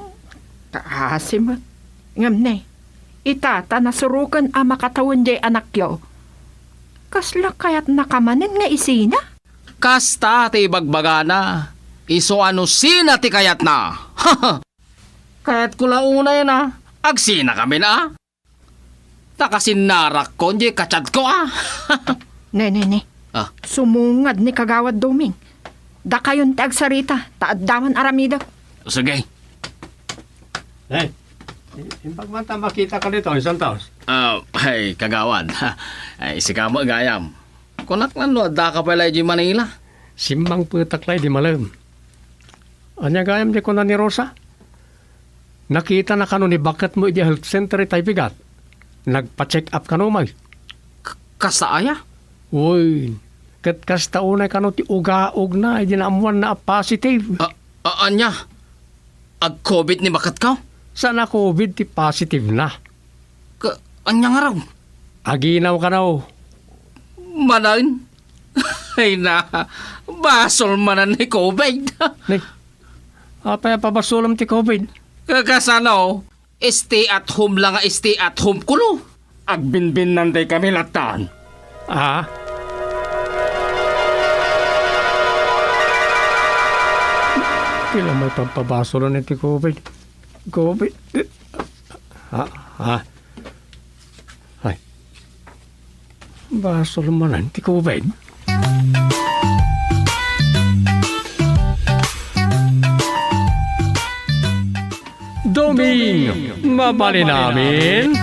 Kaasi met. Ngem ne, ita ta nasuroken a makatawen jay anakyo. Kasla kayatna ka manen nga isina? Kasta ti ibagbagana. Isu a no sina ti kayatna. Kayatko la unay na. Agsina kami na. Ta kasinnarakon jay ka-chatko, a. Ne, ne, ne. Ah. Sumungad ni Kagawad Doming. Dakayon ti agsarita, ta adda man aramidek. Sige. Eh, i-, imbag man ta makita ka dito, Santos. Ah, ay, kagawad. Ay, sika met gayam. Kunak lan no adda ka pay la idiay Manila. Simmangpetak la idi malem. Ania gayam ti kuna ni Rosa? Nakitana kano ni baketmo idiay health center iti bigat? Nagpa-check up kano, may? K-, kasta aya? Uy, ket kasta unay kano ti ugaogna idi naammoanna a positive. A-, a-, ania? Ag-covid ni baketko? Saan a covid ti positive na. Ka-, ania ngarud? Aginaw kano. Manen? Ay na, basol manen ni covid. Ni, apay a pabasolem ti covid? Kakasano? Stay at home la nga stay at home kuno. Agbinbinnanday kami lattan. Ah? Pila may pampabasolan iti covid? Covid? Ah, ah. Ay. Basol manen ti covid. Doming, mabalin amin.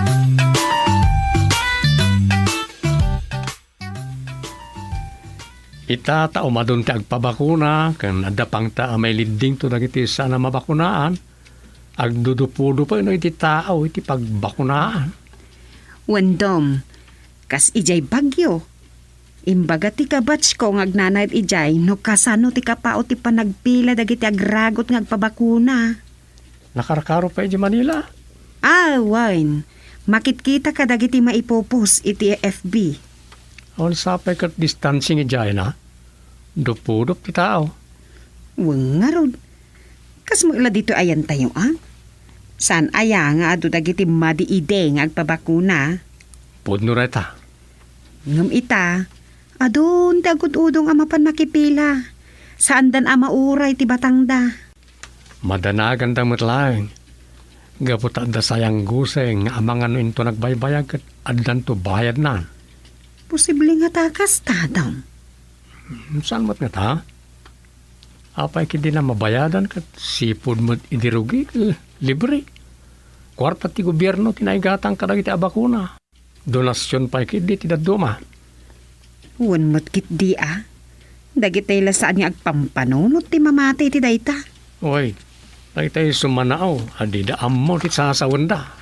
Ita ta umadun ti agpabakuna ken adda pangta a mailiddingto dagiti saan a mabakunaan, agdudupodupo no iti tao iti pagbakunaan. Wen Dom, kas idiay Baguio, imbaga ti kabatchko nga agnanayon idiay no kasano ti kapaut ti panagpila dagiti agragut nga agpabakuna. Nakarkaro pay idiay Manila? Ah, wen. Makitkita kadagiti maipupos iti F B. Awan sapay ket distancing idiay na? Dupudup ti tao. Wen ngarud. Kas met la ditoy ayantayo, a? Saan aya nga adu dagiti madiidi nga agpabakuna? Pudno dayta. Ngem ita, adun ti agud-udong a mapan makipila. Saandan a mauray ti batangda. Madanaganda met laeng. Gapu ta adda sayanggusen nga amangan no inton agbaybayag ket addanto bayadna. Posible ngata kasta, Dom? Hmm, saan met ngata? Apay ketdi a mabayadan ket sipud met idi rugi, eh, libre. Kuarta ti gobierno ti naigatang kadagiti abakuna. Donasion pay ketdi ti dadduma. Wen met ketdi a. Dagitay la saan nga agpampanunot ti mamati iti dayta. Oy, dagitay sumanao a dida ammo ti sasawenda.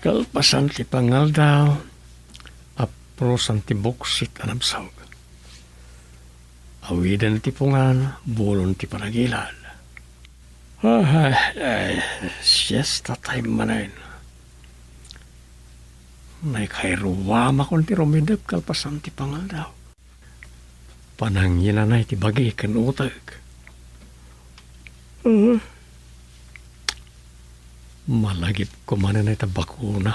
Kalpasan ti pangaldaw, aprosan ti buksit a nabsog. Awiden ti pungan, bulon ti panagilad. Ay, ay, siesta time manen. Naikairuamakon ti rumidep kalpasan ti pangaldaw. Pananginanay ti bagi ken utek. Uh, malagipko manen ita bakuna.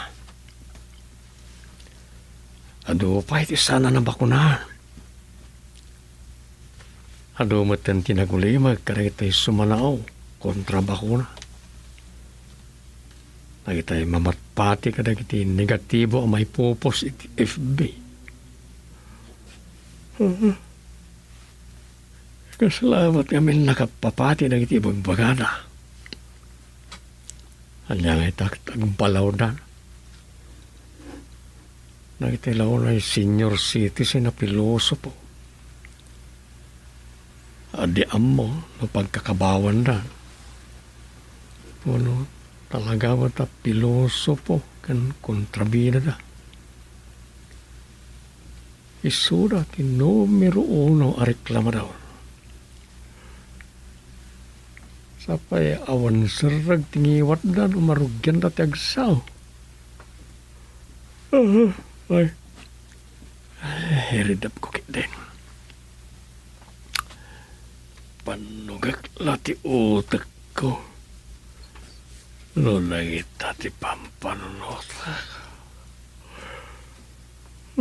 Adu pay ti saan a nabakunaan. Adu metten ti nagulimek kadagiti sumanao kontra bakuna. Dagitay mamatpati kadagiti negatibo a maipupos iti F B. Kasla met ngamin nakapapati dagiti ibagbagada. Ania nga ita ket agbalawdan. Dagiti la unay senior citizen a pilosopo. Adi ammo no pagkakabawanda wenno talaga met a pilosopo ken kontrabidada. Isuda ti numero uno a reklamador. Sapay awan serreg ti ngiwatda no marugianda ti agsao. Aha, ay. Ay, iridapko ketdin. Pannugek la ti utekko. No dagita ti pampanunotek.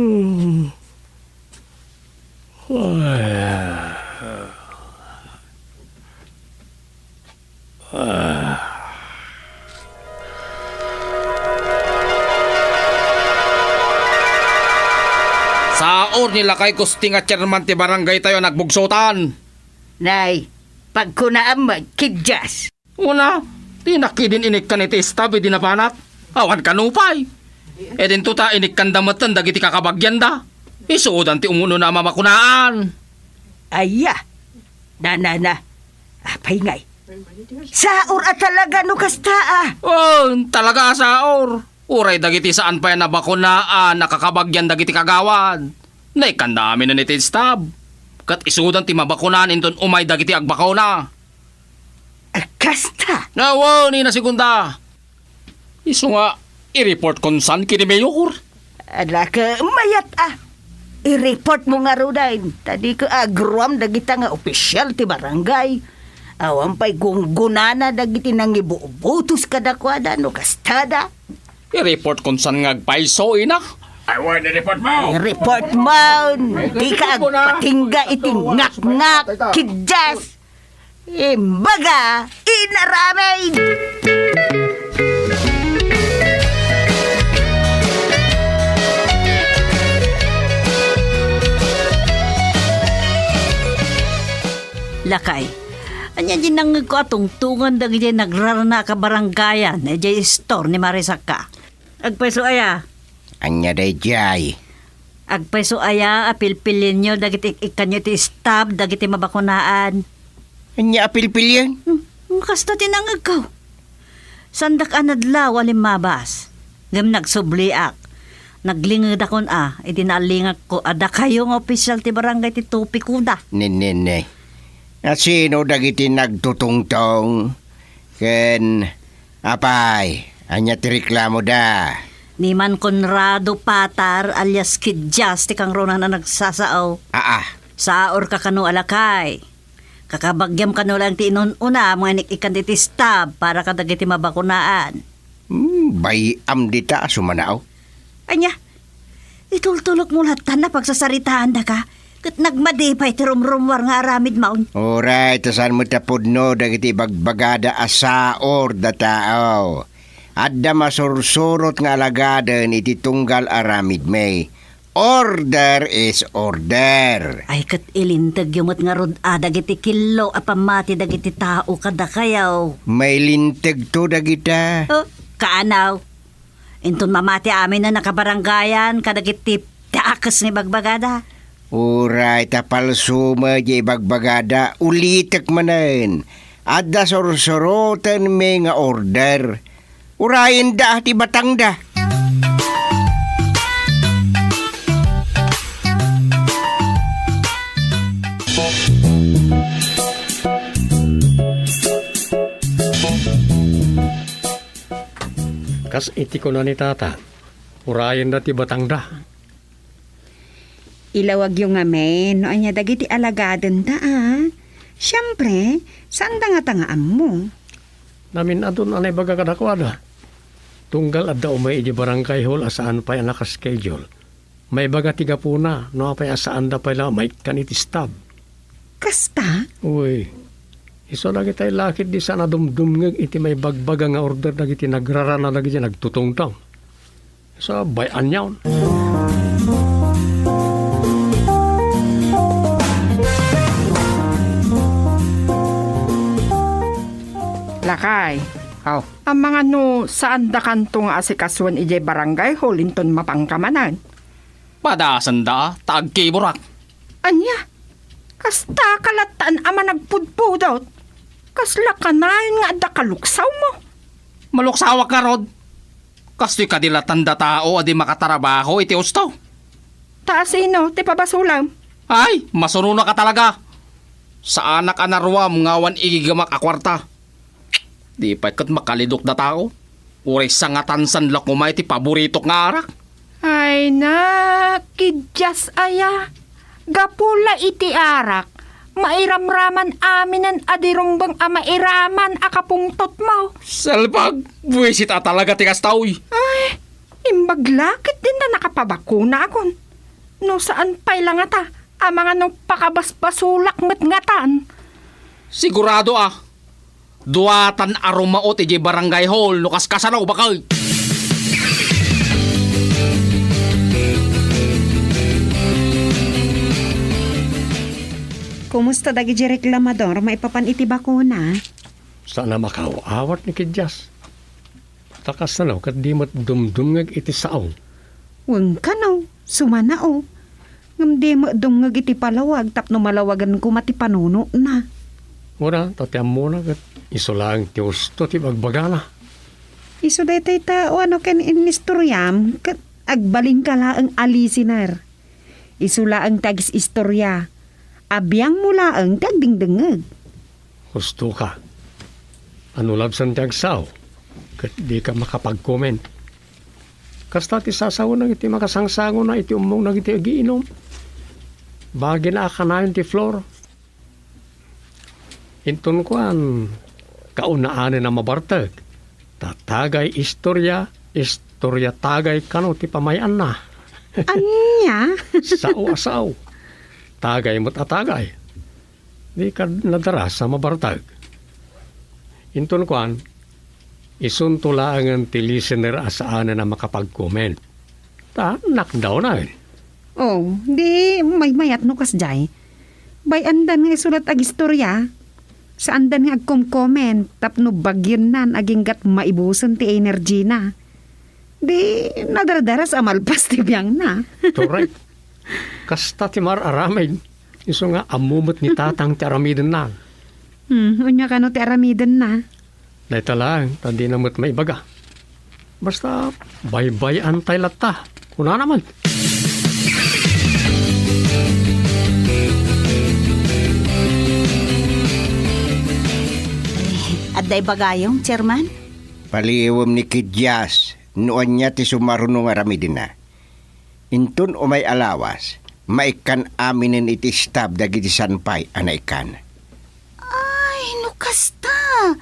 Hmm. Ay. Ah. Saor ni lakay Gusting a chairman ti barangay tayo a nagbugsotan. Nay, pagkunaam met, kidias. Una, ti nakidin inikkan iti istab idi nabanat. Awan kano pay. Idinto ta inikkanda metten dagiti kakabagianda. Isudan ti umunona a mamakunaan. Aya. Nanana. Apay ngay? Saor a talaga no kasta a. Oh, talaga a saor. Uray dagiti saan pay a nabakunaan a kakabagian dagiti kagawad, naikkanda aminen iti stab. Ket isudan ti mabakunaan inton umay dagiti agbakuna. Kasta? Awan, Ina Segunda. Isu nga, i-report kon saan ken ni Mayor. Ala ka, mayat a. I-report mo ngaruden, ta di ka agruam dagita nga opisyal ti barangay. Awan pay gunggonana dagiti nangibubutos kadakuada no kastada. I-report kon saan nga agpayso, Ina. Awan, i-report mo. I-report mo. Di ka agpatingga iti ngakngak, kidjas. Imbaga, inaramid! Lakay, ania diay nangngegko a tungtongan dagiti nagrarana a kabarangayan idiay istor ni Marisaka? Agpayso aya? Ania daydiay? Agpayso aya a pilpilienyo dagiti ik-ikkanyo iti stab dagiti mabakunaan? Ania a pilpilien? Hmm, kasta ti nangngegko. Saandak a nadlaw a limmabas, ngem nagsubliak. Naglingedakon a idi naalingakko a dakayo nga opisyal ti barangay ti topikoda. Nennenne. A sino dagiti nagtutungtong? Ken apay, ania ti reklamoda? Ni Man Conrado Patar alias Kidjas ti kangruna a nagsasao. Aa. Saorka kano a lakay. Kakabagiam kano laeng ti inun-unam nga inik-ikkan iti stab para kadagiti mabakunaan. Hmm, bay-am dita a sumanao. Ania? Itultulokmo latta a pagsasaritaandaka, ket nagmadi pay ti rumrummuar nga aramidmo. Uray, ta saan met a pudno dagiti ibagbagada a saor da tao. Adda masursurot nga alagaden iti tunggal aramidmi. Order is order. Ay, ket ilintegyo met ngarud a dagiti killo a pammati dagiti tao kadakayo. Mailintegto dagita. Oh, kaanaw. Inton mamati amin a nakabarangayan kadagiti dakes nga ibagbagada. Uray ta palso met ti ibagbagada, ulitek manen. Adda sursurotenmi nga order. Urayenda ti batangda. Kas iti kuna ni Tata, urayenda ti batangda. Ilawagyo ngamin no ania dagiti alagadenda a. Siempre, saanda ngata nga ammo. Namin-adun a naibaga kadakuada. Tunggal adda umay idiay barangay hall a saan pay a nakaschedule. Maibaga ti gapuna no apay a saanda pay la maikkan iti stab. Kasta? Uy, isu dagitay la ketdi saan a dumdumngeg iti maibagbaga nga order dagiti nagrarana dagiti nagtutungtong. Sabay aniaon. Lakay. Aw. Amangan no saandakanto nga asikasuen idiay barangay hall inton mapangka manen? Padasenda, ta agkiburak. Ania? Kasta ka lattan a managpudpudot? Kasla kanayon nga adda kaluksawmo? Maluksawak ngarud. Kastoy kadi lattan da tao a di makatrabaho iti usto. Ta asino ti pabasolem? Ay, masunona ka talaga. Saanak a naruam nga awan igigamak a kuarta. Di pay ket makalidok da tao. Uray sangatan san la koma iti paboritok nga arak. Ay na, kiddias aya. Gapu la iti arak, mairamraman aminen a di rumbeng a mairaman a kapungtotmo. Salbag! Buisit a talaga ti kasta, uy. Ay, imbag la ket dinta nakapabakuna akon. No saan pay la ngata, amangan no pakabasbasolak met ngatan. Sigurado a, duatan a rumaot idiay barangay hall no kaskasano, bakay. Kumusta dagiti reklamador maipapan iti bakuna? Saan a makaaw-awat ni Kidias. Ta kasano ket di met dumdumngeg iti sao? Wen kano, sumanao. Ngem di met dumngeg iti palawag tapno malawagan koma ti panunotna. Wen a, ta ti ammona ket isu laeng ti usto ti bagbagana. Isu daytoy ta, o ano ken inistoriam, ket agbalinka laeng a listener. Isu laeng ti agis-istorya. Abiangmo laeng ti agdengdengngeg. Husto ka. Ano labsan ti agsao, ket di ka makapag-comment. Kasta ti sasawen dagiti makasangsangona iti ummong dagiti agiinum. Bagina a kanayon ti floor. Inton kuan, kaunaanen a mabartek, ta tagay istorya, istorya tagay kano ti pamay-anna. Ania? Sao a sao. Tagay met a tagay. Di kad nadaras a mabartek. Inton kuan, isunto laengen ti listener a saanen a makapag-comment. Ta nakdawnaen. Oh, di maymayat no kasjay. Bay-andan nga isulat agistorya. Saandan nga agkom-comment tapno bagiennan aginggat maibusen ti energy na. Di nadardaras a malpas ti biangna. Correct. Kasta ti mar-aramid. Isu nga ammo met ni Tatang ti aramidenna. Hmm, unya kano ti aramidenna? Dayta laeng, ta dina met maibaga. Basta, baybay-antay latta. Kunana man. Adda ibagayom, Chairman? Paliiwem ni Kidyas no ania ti sumaruno nga aramidenna. Inton umay a lawas, maikkan aminen iti istab dagiti san pay a naikkan. Ay, no kasta,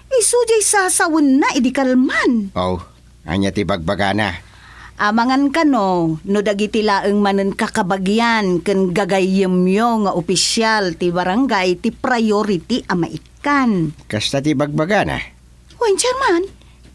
isu diay sasawenna idi kalman. Oh, ania ti bagbagana? Amangan kano, no dagiti laeng manen kakabagian ken gagayyemyo nga opisial ti barangay ti priority a maikkan. Kasta ti bagbagana? Wen, Chairman.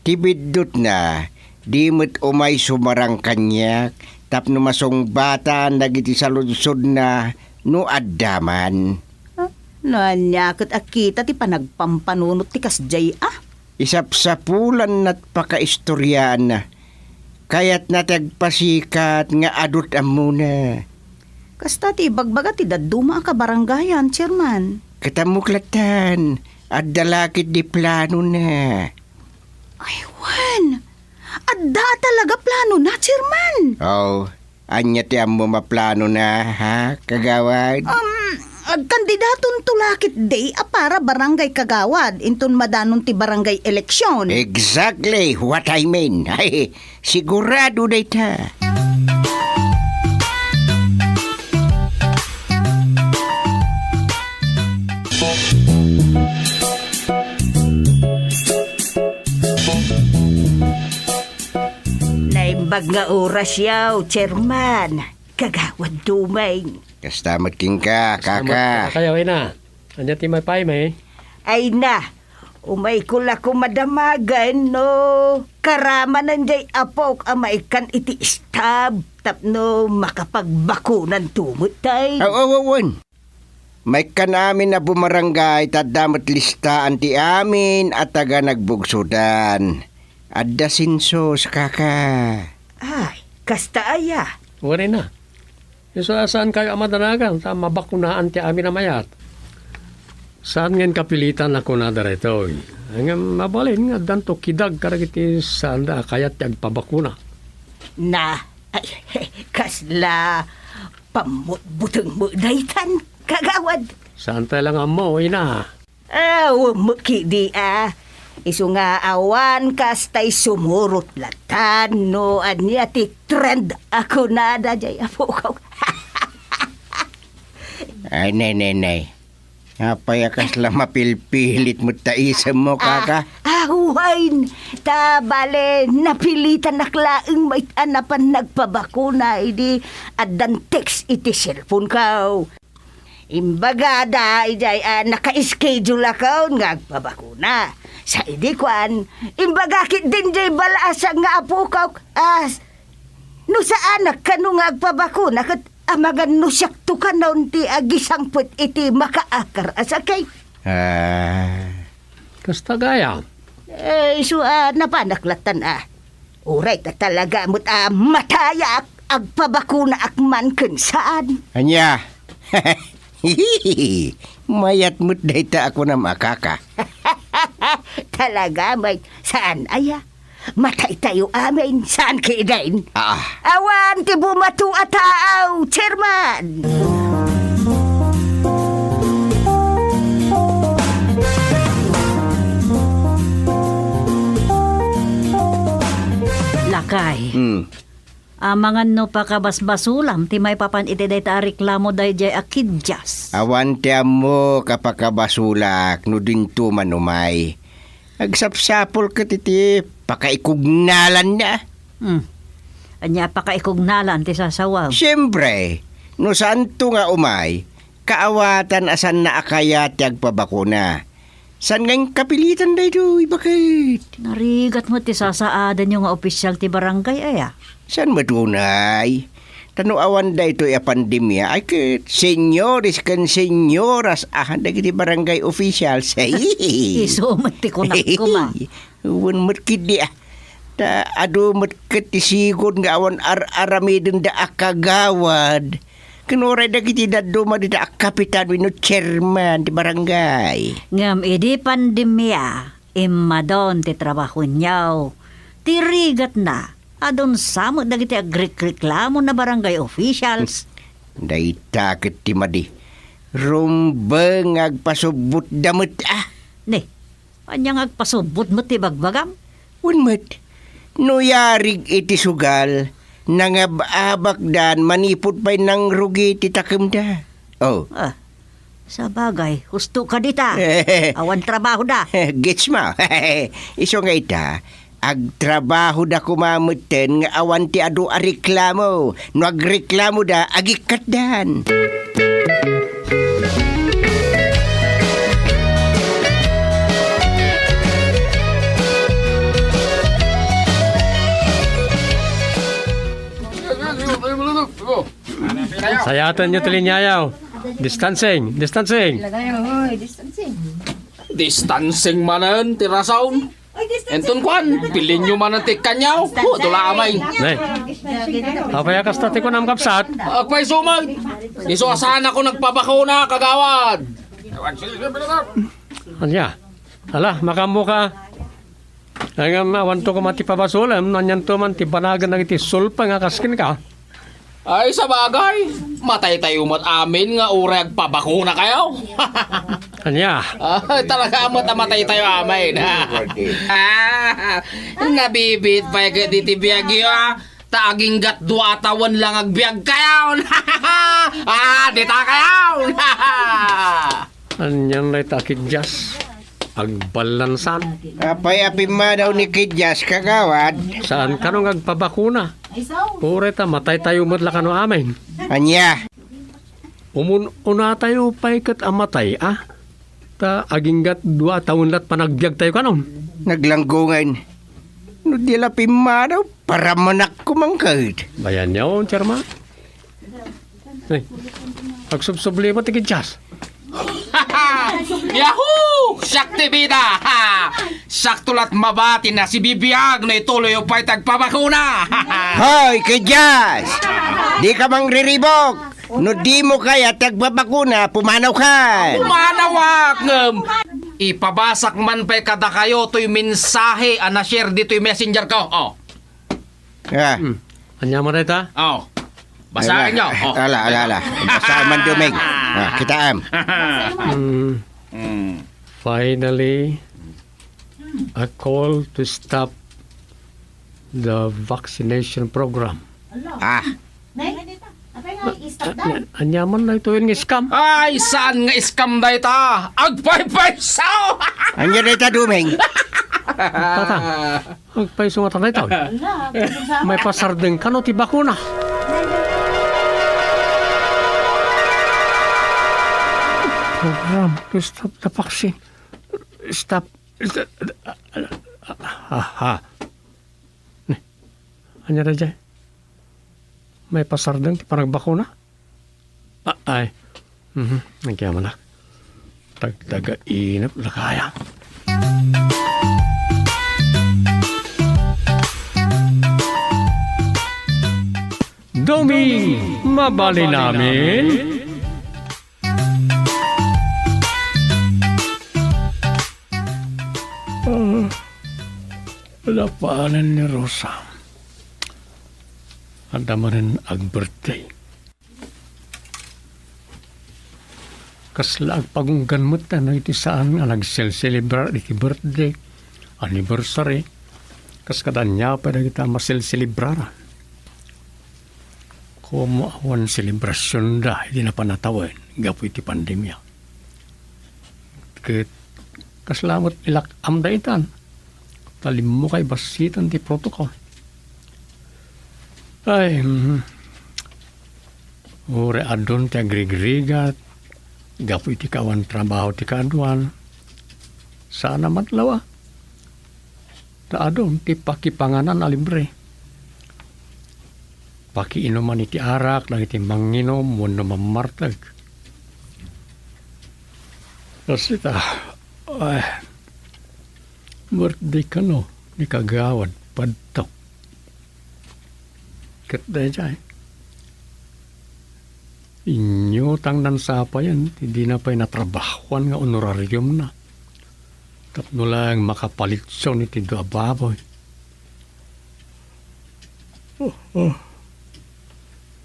Ti biddutna, di met umay sumarang kaniak tapno masungbatan dagiti saludsodna no adda man. Ah, no ania ket a kita ti panagpampanunot ti kasjay a? Isapsapulanna ti pakaistoriaanna. Kayatna ti agpasikat nga adu ti ammona. Kasta ti ibagbaga ti dadduma a kabarangayan, Chairman. Ket ammok lattan, adda la ketdi planona. Ay, wen. Adda talaga planona, Chairman. Oh, ania ti ammom a planona, ha, kagawad? Um, agkandidatonto la ketdi a para barangay kagawad inton madanon ti barangay eleksyon. Exactly what I mean. Ay, sigurado dayta. Naimbag nga oras yaw, Chairman. Kagawad Dumeng. Kasta met kenka, kasta met kaka. Kakayaw, ina. Ania ti mapayam, eh? Ay na, umayko la koma damagen no karamanen jay apok a maikkan iti istab tapno makapagbakunanto met tay. Aw, aw, aw, wen. Maikkan amin a bumarangay ta adda met listaan ti amin a taga nagbugsodan. Adda sensus, kaka. Ay, kasta aya. Wen, ina. Isu a saankayo a madanagan ta mabakunaan ti amin a mayat. Saan nga inkapilitan a kunada daytoy. Ngem mabalin nga addanto kidag kadagiti saanda a kayat ti agpabakuna. Na, ay, kasla pammutbutengmo daytan, kagawad. Saantay la nga ammo, ina. Aw, mekidi a. Isu nga awan kastay sumurot lattan no ania ti trend a kunada jay apokok. Ay, nay, nay, nay. Apay a kasla mapilpilit met ta isemmo, kaka? Ah, ah, wen. Ta bale, napilitanak laeng met a napan nagpabakuna idi addan text iti cellphone ko. Imbagada idiay a naka-schedule akon nga agpabakuna. Sa idi kuan, imbaga ketdin diay balaasang nga apokok, as, no saanak kano nga agpabakuna, ket amangan no siakto kanon ti agisangpet iti makaakar a sakit. Ah. Kasta gayam. Eh, isu a napanak lattan a. Uray ta talaga met a matayak, agpabakunaak man ken saan. Ania? Mayat met dayta a kunam a kaka. Talaga, may saan aya? Mataytayo amin, saan kidin? Ah. Awan ti bumato a tao, Chairman! Lakay. Hmm. Amangan no pakabasbasulam ti maipapan iti dayta a reklamo daydiay a Kidjas. Awan ti ammok a pakabasolak no dinto man umay. Agsapsapul ket iti pakaikugnalanna. Hmm. Ania a pakaikugnalan ti sasawam? Siempre, no saanto nga umay, kaawatan a saanna a kayat ti agbabakuna. Saan nga inkapilitan daytoy, baket? Narigat met ti sasaadanyo nga opisyal ti barangay, aya? Saan met unay? Ta no awan daytoy a pandemia, ay ket senyores ken senyoras a dagiti barangay officials. Isu met ti kunak koma. Wen met ketdi, ah. Ta adu met ket ti sigud nga awan ar-aramidenda a kagawad. Ken uray dagiti dadduma dita a kapitan wenno chairman ti barangay. Ngem idi pandemia, immadon ti trabahoenyo. Ti rigatna, adun sa met dagiti agrikreklamo na barangay officials. Dayta ket ti madi. Rumbeng nga agpasubbotda met, ah. Ne, ania nga agpasubbot met ti bagbagam? Wen met, no yarig iti sugal, nangab-abakdan manipud pay nangrugi ti takemda. Oh. Ah, sabagay, husto ka dita. Awan trabaho da. Gets mo? Isu nga ita, agtrabaho da koma metten nga awan ti adu a reklamo. No agreklamo da, agikkatdan. Sayaten yo ti liniayo. Distancing, distancing. Ilagay, oy, distancing. Distancing manen ti rason. Enton kuan, pilinyo manen ti kanyaw. Hu, dula amay. Ne. Apay a kasta ti kunam, kabsat? Apay sumet. Isu a saanakon nagpabakuna, kagawad. Ania? Ala, makammo ka. Ay, ngem awanto koma ti pabasolem, no anianto man ti banagen dagiti sulpa nga kas kenka. Ay, sabagay, mataytayo met amin nga uray agpabakunakayo. Ania? Ay, talaga met a mataytayo amin. Nabibiit pay ket iti biagyo, ah. Ta aginggat dua a tawen lang agbiagkayo. Ah, ditakayo. Anian dayta a Kidjas? Agballansan. Apay a pimmanaw ni Kidjas, kagawad? Saan kano nga agpabakuna? Uray ta mataytayo met la kano amin. Ania? Umun-unatayo pay ket a matay, a? Ta aginggat dua a tawen lat panagbiagtayo kanon. Naglanggongay. No di la pimmanaw, paramanak koma ket. Bayan niya, oh, Chairman. Ay, agsubsubli mo ti Kidjas. Yahoo! Siak ti bida! Ha! Sakto lat mabati na si Bibiag no ituloy pay ti agpabakuna! Hoy, Kidjas! Di ka mangriribok! No di mo kaya ti agpabakuna, pumanaw ka! Pumanawak, ngem ipabasak man pay kadakayo toy mensahe a na-share ditoy messenger ko. Oh. Ah. Hmm. Ania man dayta? Oh. Basaen yo. Oh. Ala, ala, ala. Basaen man, Dumeng. Ah, kitaem. Hmm. Hmm. Finally, a call to stop the vaccination program. Ah. Nay, apay nga i-stop da? Ania man daytoy nga scam? Ay, saan nga scam dayta? Agpaypayso! Ania dayta, Dumeng? Tata, agpayso nga ta dayta. Ala, maipasardeng kano ti bakuna. Program to stop the vaccine. Stop. Stop. Aha. Ne, ania daydiay? Maipasardeng ti panagbakuna? A-, ay. Mhm, nagyamanak. Tagtagainep la kaya. Dumeng, mabalin amin. Ah, Napanen ni Rosa. Adda manen ag-birthday. Kasla agpagunggan met no iti saan nga nagselselebrar iti birthday, anniversary, kas kada ania pay dagita a maselselebrara. Komo awan selebrasionda idi napan a tawen gapu iti pandemia. Ket kasla met ilak-amda itan, ta limmukay bassit ti protocol. Ay, mm. Uray adun ti agrigrigat gapu iti kaawan trabaho ti kaaduan. Saan a matlaw a. Ta adun ti pakipanganan a libre. Pakiinuman iti arak dagiti manginum wenno mammarteg. Kasita, ay, birthday kano ni Kagawad Padtok. Ket daydiay, inyutangnan sa payen ti dina pay natrabahoan nga honorariumna tapno laeng makapalitson iti dua a baboy. Oh, oh.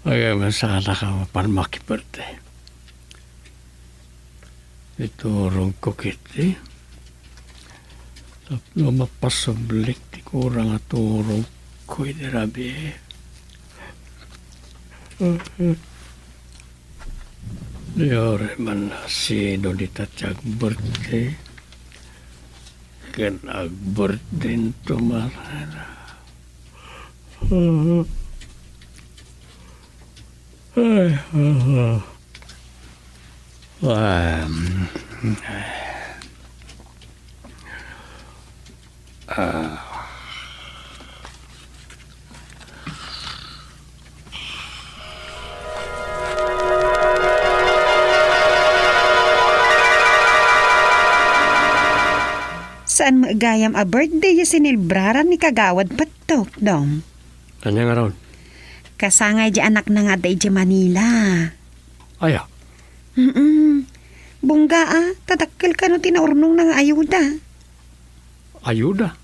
Ay, masala ka mapan makiperte. Iturogko kiti. Tapno mapasublik ti kurang a turogko iti rabii. Diore man sino dita ti agbirthday. Ken agbirthday to man. Ay, ah, ah. Um, ah. Saan met gayam a birthday ya sinelbraran ni Kagawad Pettok, Dong? Ania ngarud? Kasangay di anakna nga adda idiay Manila. Aya? Mm-mm. Bungga a, ta dakkel kano ti naurnongna nga ayuda. Ayuda?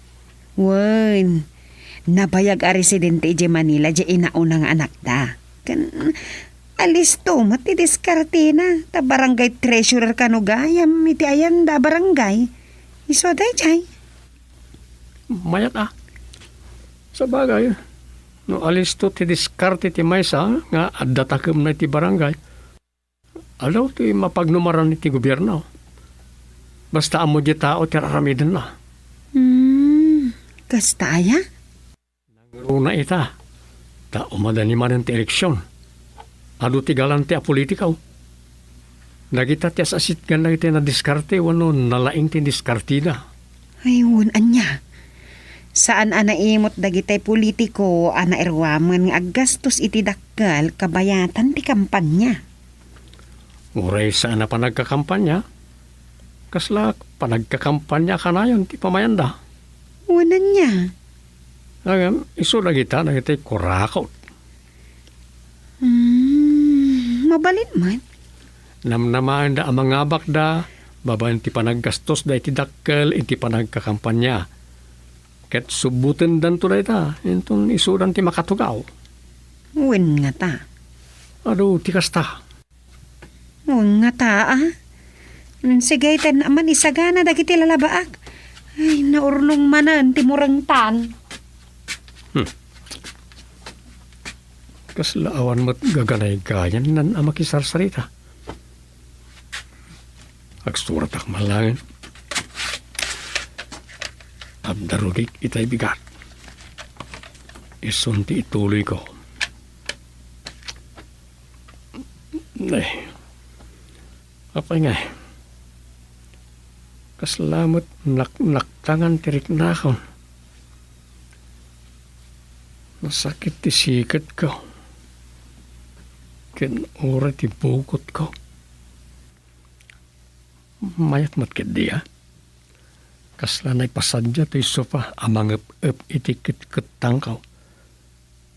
Wen, nabayag a residente idiay Manila di inauna nga anakda. Ken, alisto met ti diskartena, ta barangay treasurer kano gayam iti ayanda a barangay. Isu a daydiay. Mayat a. Sabagay, no alisto ti diskarte ti maysa nga adda takemna iti barangay, adu ti mapagnumaran iti gobierno. Basta ammo di tao ti ar-aramidenna. Hmm, kasta aya? Nangruna ita, ta umadani manen ti eleksion. Adu ti galante a politiko. Dagita ti as-asitgan dagiti nadiskarte wenno nalaing ti diskarteda. Ay, wen, ania? Saan a naimut dagitay politiko a nairwamen nga aggastos iti dakkel kabayatan ti kampanya. Uray saan a panagkakampanya, kasla panagkakampanya a kanayon ti pamayanda. Wen, ania? Ngem, isu dagita dagiti kurakot. Hmm, mabalin met. Namnamaenda a mangabakda babaen ti panaggastosda iti dakkel iti panagkakampanya. Ket subbutendanto dayta, inton isudan ti makatugaw. Wen ngata. Adu ti kasta. Wen ngata, a? Sige, ten man isagana dagiti lalabaak. Ay, naurnong manen ti murengtan. Hmm. Kasla awan met gaganaygayannan a makisarsarita. Agsuratak man laeng. Adda rugik itay bigat. Isun ti ituloyko. Ay. Apay ngay? Kasla met naknaktangan ti riknakon. Nasakit ti siketko. Ken uray ti bukotko. Mayat met ketdi, a? Kasla naipasadia toy sofa a mangep-ep iti ketkettangko.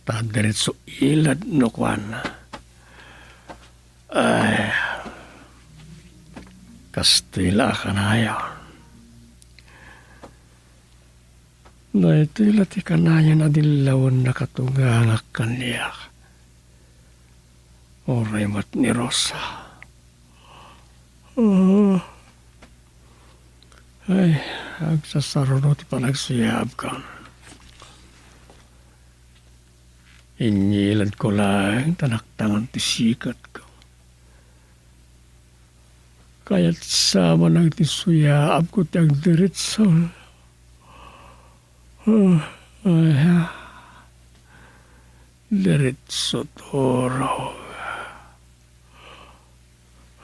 Ta diretso ilad no kuan. Ay, kastoy la a kanayon. Daytoy la ti kanayon a dillawen nakatungangak kaniak. Uray met ni Rosa. Ah. Ay, agsasaruno ti panagsuyaabko. Inyiladko laeng ta naktangan ti sikatko. Kayat sa man ti suyaabko ti agdiritso. Ah, ay, ah. Diritso turog.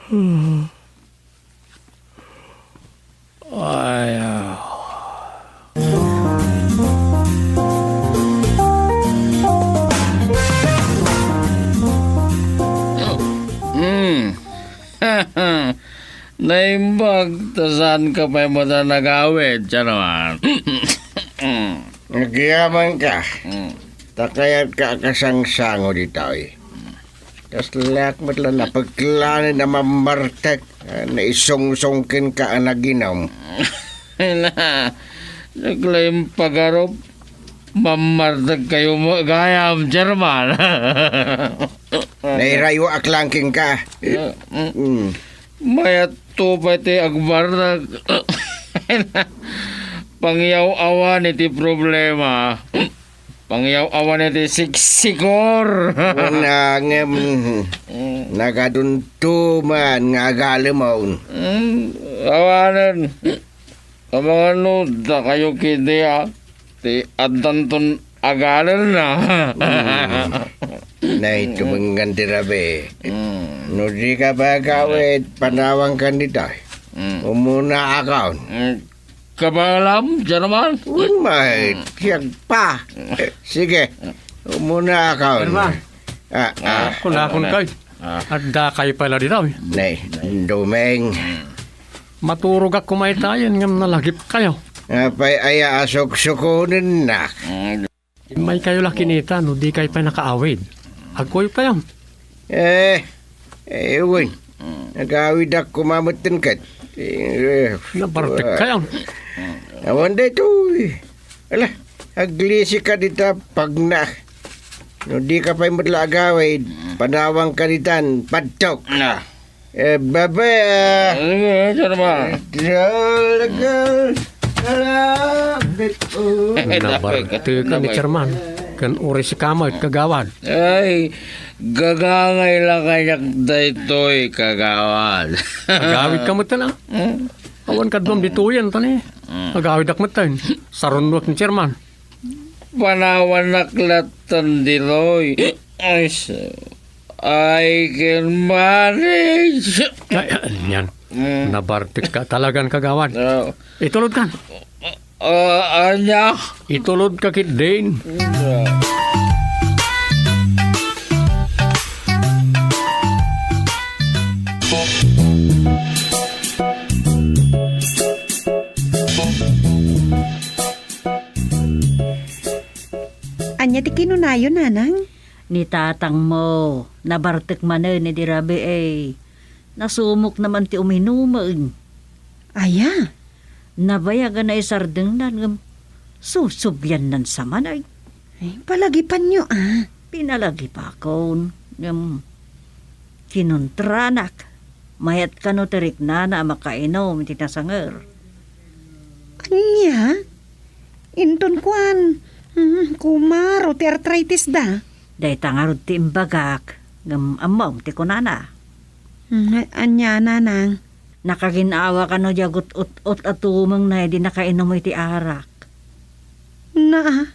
Ah. Ay, ah. Mm. Naimbag, ta saan ka pay met a nagawid, siya naman. Agyaman ka. Mm. Ta kayat ka a kasangsango ditoy. Kaslak met la napekla ni a mammartek, ah, naisungsong kenka a naginum. Na, naglaing pagarup, mammartek kayo mo, gayam, German. Nairayo ak lang kenka. Ah, mm. Mm. Mayat to pay ti agbartek. Pangyaw-awan iti problema. Pangyaw-awan iti siksikor. Una ngem, mm, nagadunto man nga agalemon. Mm, awanen. Amangano dakayo ketdi a, ti addanton agalenna. Mm. Nay, tumengan ti rabii. Mm. No di ka pay agawid, panawankan dita. Mm. Umuna akon. Mm. Kabaelam, German? Wen, may, hmm, siak pa. Eh, sige. Umuna ka. German. Ah, ah. Kunakon kay. Ah. Adda kayo pala dito, eh. Nay, Domeng. Maturog ako maytayen ngem nalagip kayo. Apay aya a suksukonen nak. Hmm. Immay kayo la kinita no di kayo pay nakaawid. Agkuyo kayo. Eh, eh, wen. Nagawidak koma metten ket. Eh, nabartek kayo. Awan daytoy. Ala, aglisi ka dita pagna. No di ka pay met la agawid, panawang ka ditan, padtok. Na. Eh, baba, ah. Ano ba, German? Talaga. Nabartek ka ni German. Kan uri si Kamay, kagawad. Ay, gagangay la kaniak daytoy, kagawad. Agawid ka met, ah. Hmm. Awan kaduam ditoyen, tani. Hmm. Agawid ak met, eh. Sarunok ni German. Panawanak latta ditoy. Ay, s-, I can manage. Ay, yan. Mm. Nabartek ka talagan, kagawad. Oo. Itulod ka. Ah, anya? Itulod ka, kit din. Yeah. Ania ti kinunayo, nanang? Ni tatangmo, nabartek manen idi rabii. Nasumok naman ti uminumen. Aya? Nabayag a naisardengnan ngem susubliannan sa man ay. Ay, palagipanyo, ah. Pinalagipakon, ngem kinuntranak. Mayat kano ti riknana a makainum iti nasanger. Ania? Inton kuan, hmm, kumaro ti arthritis da. Dayta ngarud ti imbagak, ngem ammom ti kunana. Hmm, a-, ania, nanang? Nakagin-awa kano diay agut-ut-ot a tumengna idi nakainum iti arak. Na,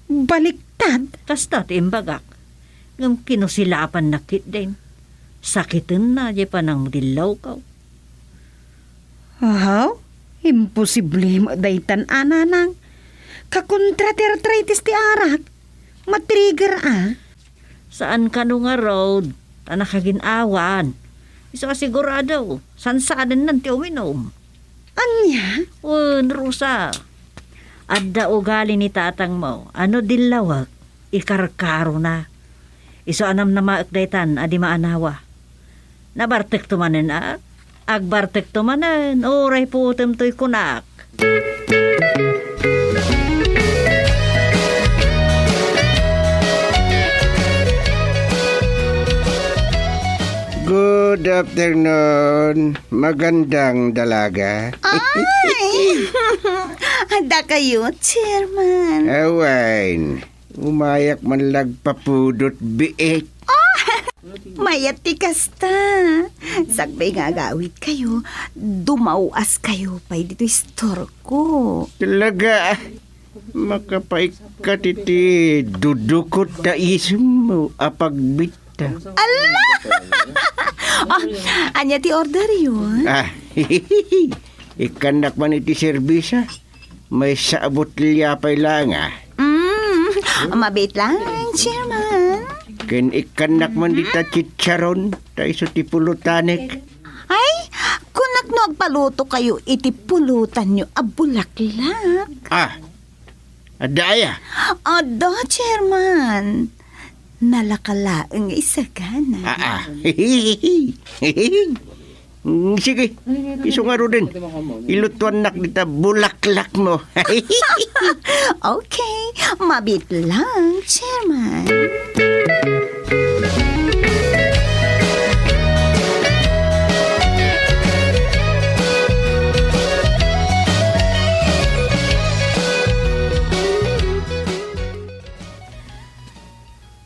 baliktad? Kasta ti imbagak. Ngem kinusilapanna ketdin. Sakitenna diay panangdillawko. Ahaw, imposible met daytan a, nanang. Kakontra ti arthritis ti arak. Matrigger a. Saan kano ngarud, ta nakagin-awan. Isu a sigurado, sansadennan ti uminum. Ania? Wen, Rosa. Adda ugali ni tatangmo, a no dillawek, ikarkarona. Isu a namnamaek daytan a di maanawa. Nabartekto manen a, agbartekto manen, uray putem toy kunak. Afternoon, magandang dalaga. Ay! Adda kayo, Chairman. Awan, umayak man lagpapudot biit. Mayat ti kasta. Sakbay nga agawid kayo, dumawas kayo pay dito istor ko. Talaga, makapaikkat iti dudukot ta ismo a pagbit. Ala! Ah, ania ti order yun? Ah, ikkannak man iti serbisa. Maysa a botelya pay laeng, ah. Mm, mabit lang, Chairman. Ken ikkannak man dita chicharon, ta isu ti pulutanek. Ay, kunak no agpaluto kayo iti pulutanyo a bulaklak. Ah, adda aya? Adda, Chairman. Nalaka laeng nga isagana. Ah, ah. Mm, sige, isu ngaruden. Ilutuannak dita bulaklak mo. Okay, mabit lang, Chairman.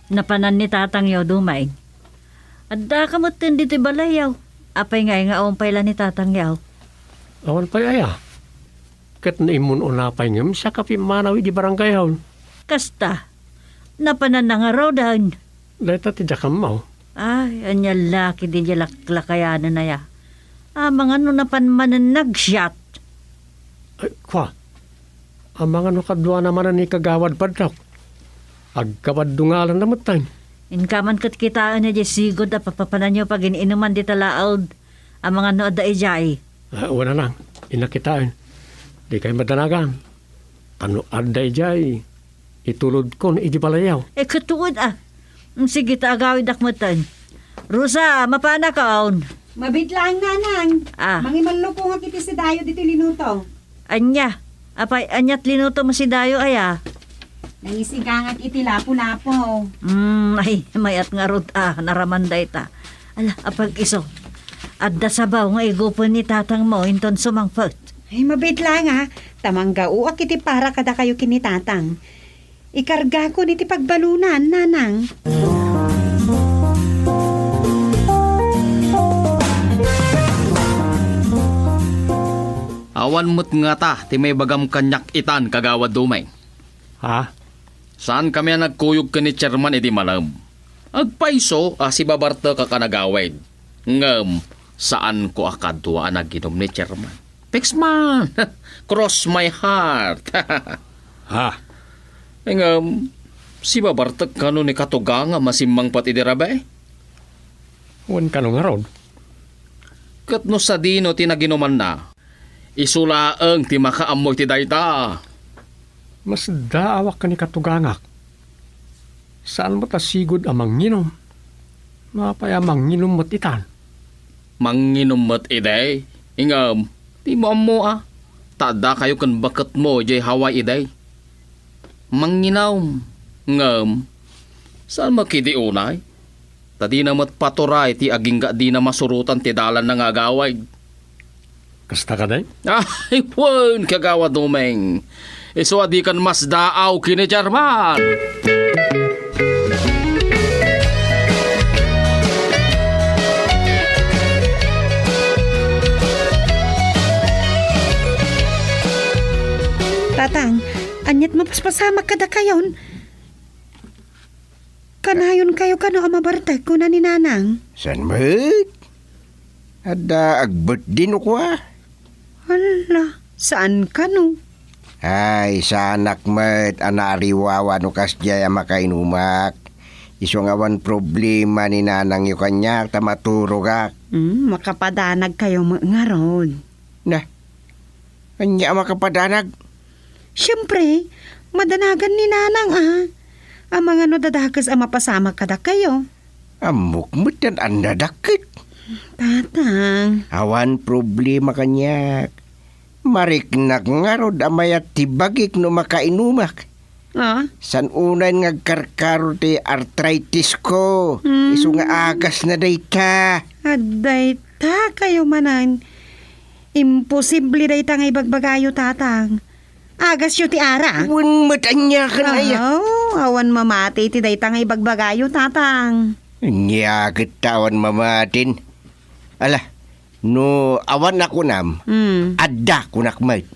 Napanan ni tatangyo, Dumay. Adda ka metten ditoy balayyo. Apay ngay nga awan pay la ni tatangyo? Awan pay aya. Ket naimmun-una pay ngem siak a pimmanaw idiay barangayyon. Kasta, napanan na ngaruden. Dayta ti diak ammo. Ay, ania la ketdi diay laklakayanen aya? Amangan no napan manen nagsiat. Ay, kua. Amangan no kaduana manen ni Kagawad Padlok. Agkabaddo nga alanna metten. Inka man ket kitaen idiay sigud a papapananyo pagin-inuman dita laud. Amangan no adda idiay. Ah, wen a lang. Innak kitaen. Dikay madanagan. Tano adda idiay, itulodkon idiay balayyo. Eh, ket tuod, ah. Mm, sige, ta agawidak metten. Rosa, mapanakon. Mabit laeng, Nanang. Ah. Mangimallupongak iti sidayo ditoy linuto. Ania? Apay, aniat linuto mo sidayo aya? Nangisigangak iti lapu-lapu. Mm, ay, mayat ngarud, ah, naraman dayta. Ala, apag-isu. Adda sabaw nga igupen ni tatang mo inton sumangpet. Ay, mabit laeng, ah. Ta manggaoak iti para kadakayo ken ni tatang. Ikargakon iti pagbalunan, Nanang. Awan met ngata ti maibagam kaniak itan, Kagawad Dumeng. Ha? Saankami a nagkuyog ken ni Chairman idi malem. Agpayso a sibabartekak a nagawid. Ngem, saanko a kadua a naginum ni Chairman. Fix man! Cross my heart! Ha? Ngem, sibabartek kano ni Katugang a masimmangpet idi rabii? Wen kano ngarud. Ket no sadino ti naginumanna, isu laeng ti makaammo iti dayta. Masdaawak ken ni Katugangak. Saan met a sigud a manginum. Apay a manginum met itan? Manginum met idi? Ngem, dimo ammo a, ta addakayo ken baketmo idiay Hawaii idi. Manginum, ngem, saan met idi unay? Ta dina met paturay ti agingga dina masurotan ti dalanna nga agawid. Kasta kadi? Ay, wen, Kagawad Dumeng. Isu a dikan masdaaw ken ni Chairman. Tatang, aniat mapaspasamak kadakayon? Kanayon kayo kano a mabartek, kuna ni Nanang. Saan met? Adda agbetdi no kua? Hala, saan kano? Ay, saanak met a naariwawa no kasdiay a makainumak. Isu nga awan problema ni Nanangyo kaniak ta maturogak. Hmm, makapadanag kayo met ngarud. Na, ania a makapadanag? Siempre, madanagan ni Nanang a. Amangan no dadakes a mapasamak kadakayo. Ammok met a nadakes. Tatang. Awan problema kaniak. Mariknak ngarud a mayat ti bagik no makainumak. Ah? Saan unay nga agkarkaro ti arthritis ko. Hmm. Isu nga agasna dayta. Adda ita kayo manen. Imposible dayta nga ibagbagayo, Tatang. Agasyo ti ara? Wen met, ania ken aya? Ahaw, awan mamati iti dayta nga ibagbagayo, Tatang. Ania ket ta awan mamatin? Ala, no awan a kunam, Hmm. adda kunak met.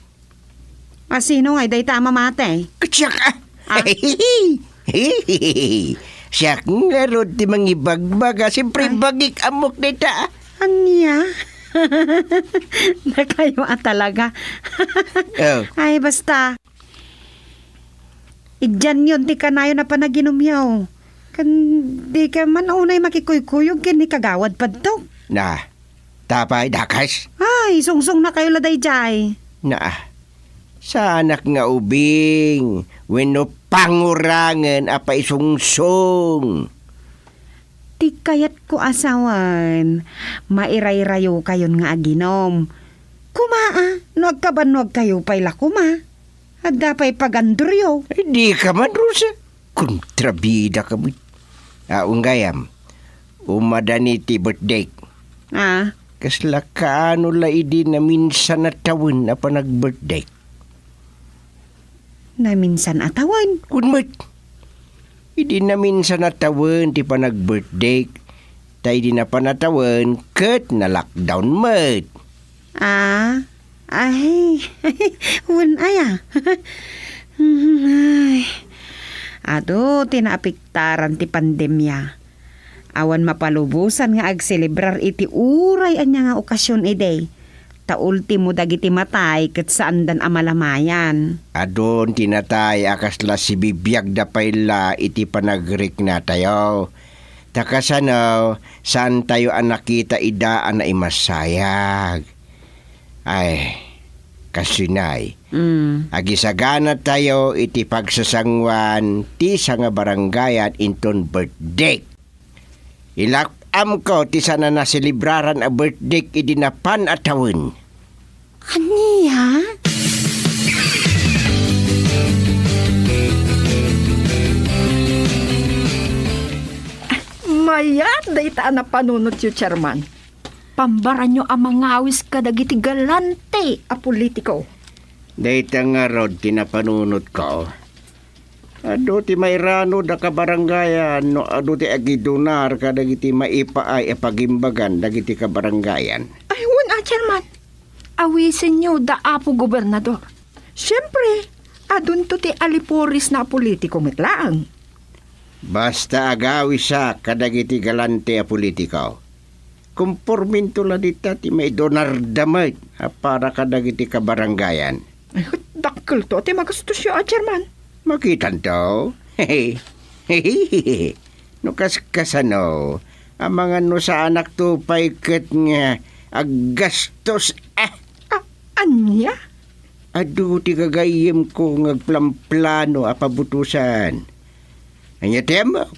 A sino ngay dayta a mamati? Ket siak, ah. Ah. Siak ngarud ti mangibagbaga. Siyempre, Ay. bagik ammok dayta, ah. Ania? Dakayo a talaga. Oh. Ay, basta. Idianyon ti kanayon a panaginumyo. Kan, dika man unay makikuykuyog ken ni Kagawad Padtok. Na, tapay, dakes? Ay, sungsong na kayo la dayjay. Na, saanak nga ubing, wenno pangurangen a paisungsong. Ti kayatko a sawen, mairayrayo kayon nga aginum. Kuma, a, no agkabannuag kayo pay la kuma. Adda pay paganduryo. Ay, dika man, Rosa. Kontrabida ka met. A, unggayam, umadani ti birthday. Ah. Kasla kaano la idi naminsan a tawen a panag-birthday? Naminsan a tawen? Wen met. Idi naminsan a tawen ti panag-birthday, ta idi napan a tawen ket na-lockdown met. Ah, ay, wen aya. Ay, adu ti naapektaran ti pandemia. Awan mapalubosan nga agselebrar iti uray ania nga okasion idi. Ta ultimo dagiti matay ket saandan a malamayan. Adun ti natay a kasla sibibiagda pay la iti panagriknatayo. Ta kasano, saantayo a nakita ida a naimasayag. Ay, kasinay. Mm. Agisaganatayo iti pagsasanguan ti sangabarangayan inton birthday. Ilak-amko ti saan a naselebraran a birthday idi napan a tawen. Ania? Mayat dayta a napanunotyo, Chairman. Pambaranyo a mangawis kadagiti galante a politiko. Dayta ngarud ti napanunotko. Adu ti mairano da kabarangayan no adu ti agidunar kadagiti maipaay a pagimbagan dagiti kabarangayan. Ay, wen a, Chairman. Awisenyo da Apo Gobernador. Siempre, adunto ti alipurisna a politiko met laeng. Basta agawisak kadagiti galante a politiko. Kompormento la dita ti maidunarda met a para kadagiti kabarangayan. Ay, dakkelto ti magastosyo a, Chairman. Makitanto. No kas-, kasano, amangan no saanakto pay ket nga aggastos, ah. A-, ania? Adu ti gagayyemko nga agplamplano a pabutosan. Ania ti ammok?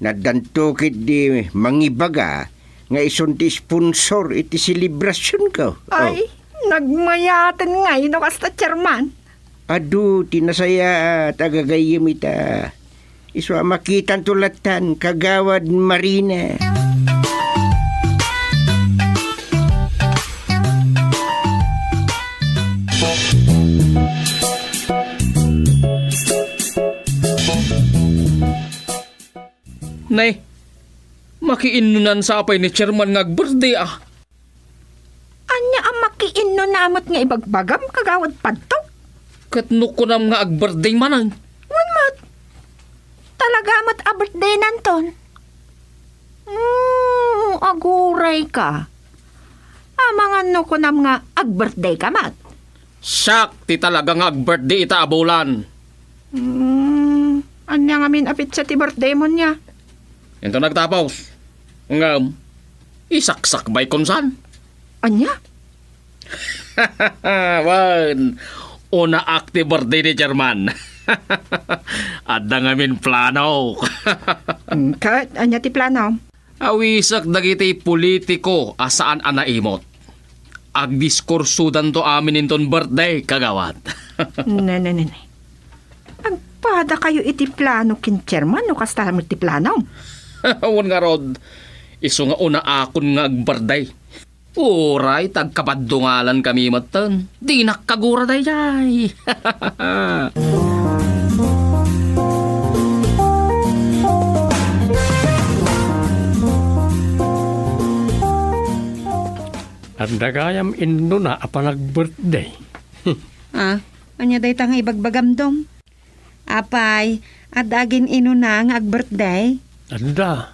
Naddanto ketdi mangibaga nga isun ti sponsor iti selebrasionko. Oh. Ay, nagmayaten ngay no kasta, Chairman. Adu ti nasayaat a gagayyem ita. Isu a makitanto lattan, Kagawad Marina. Ne, makiinnunan sa apay ni Chairman nga ag-birthday, ah. Ania a makiinnuna met nga ibagbagam, Kagawad Padto? Ket no kunam nga ag-birthday manen? Wen met. Talaga met a birthday nanton. Mm, aguray ka. Amangan no kunam nga ag-birthday ka met. Siak ti talaga nga ag-birthday ita a bulan. Mm, ania ngamin a petsa ti birthday mo nia? Inton nagtapos. Ngem, isaksakbay kon saan. Ania? Wen, unaak ti birthday ni Chairman. Adda ngamin plano. Mm, ket ania ti plano? Awisek dagiti politiko a saan a naimot. Agdiskursodanto amin inton birthday, Kagawad. Ne, ne, ne, ne. Agpa- Adda kayo iti plano ken chairman no kasta met ti planom? Wen ngarud, isu nga unaakon nga ag-birthday. Uray ta agkabaddungalan kami metten, dinak kagura daydiay. Adda gayam innuna a panag-birthday. Ah, ania dayta nga ibagbagam, Dom? Apay, adda agin-inuna nga ag-birthday? Adda.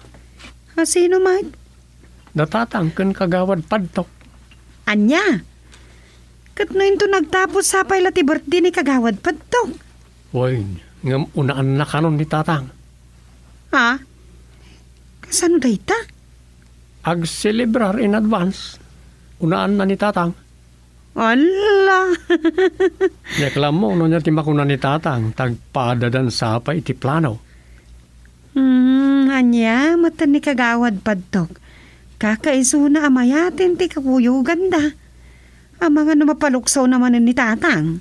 A, sino met? Da Tatang ken Kagawad Padtok. Ania? Ket no inton nagtapos, sapay la ti birthday ni Kagawad Padtok? Wen, ngem unaanna kanon ni Tatang. Ha? Kasano dayta? Agselebrar in advance. Unaanna ni Tatang. Ala! Diak la ammo no ania ti makuna ni Tatang, ta agpadadan sapay iti plano. Hmm, ania, metten ni Kagawad Padtok. Kakaisuna a mayaten ti kakuyoganda. Amangan no mapaluksawna manen ni Tatang.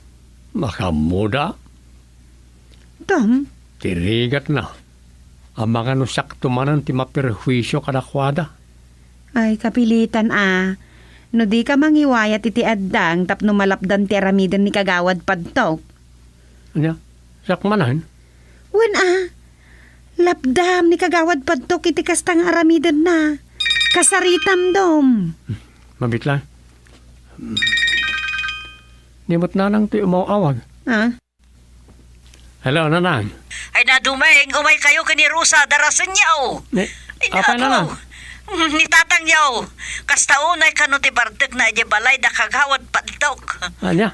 Makaammoda. Tom? Ti rigatna. Amangan no siakto manen ti maperhuisio kadakuada. Ay, kapilitan a. No dika mangiwayat iti addang tapno malapdam ti aramiden ni Kagawad Padtok. Ania? Siak manen? Wen a. Lapdam ni Kagawad Padtok iti kasta nga aramidenna. Kasaritam, Dom. Mabiit la. Ni met Nanang ti umaw-awag. Ah? Hello, Nanang. Ay, Doming, umay kayo ken ni Rosa, darasenyo. Ni, Ay, apay, naku. Nanang? Mm, ni Tatangyo. Kasta unay kano ti bartekna idiay balay da Kagawad Padtok. Ania?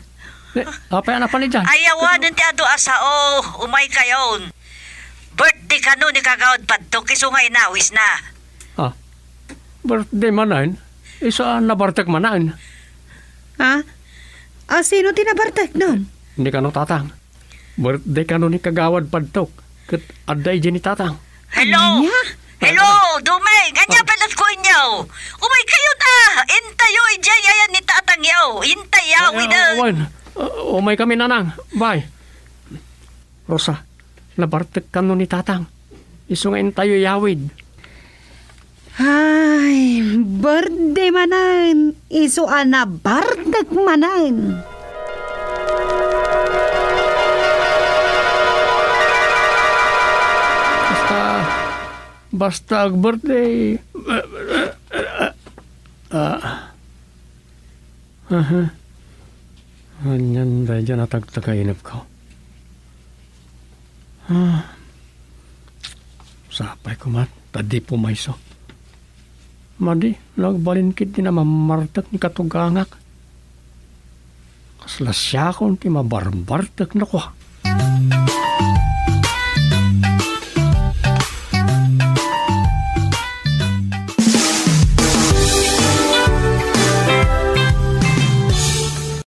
Ni, apay a napan idiay? Ay, awanen ti adu a sao. Umay kayon. Birthday kano ni Kagawad Padtok, isu nga inawisna. Ah, birthday manen? Isu a nabartek manen? Ah? Ah, sino ti nabartek, Dom? Ni kano, Tatang. Birthday kano ni Kagawad Padtok, ket adda idiay ni Tatang. Hello? Ania? Hello, Doming! Ania, ah, pay latta inyo? Umay kayo ta! Intayo idiay ayan ni Tatangyo! Intayo, ah, ah, iden! Wen. Ah, umay kami, Nanang. Bye. Rosa, nabartek kano ni Tatang. Isu nga intayo yawid. Ay, birthday manen, isu a nabartek manen. Basta, basta ag-birthday. Ah. Aha. Anian daydiay a natagtagainepko? Ah. Sapay koma ta di pumayso. Madi, nagbalin ketdi a mammartek ni katugangak. Kasla siakon ti mabarbartek no kua.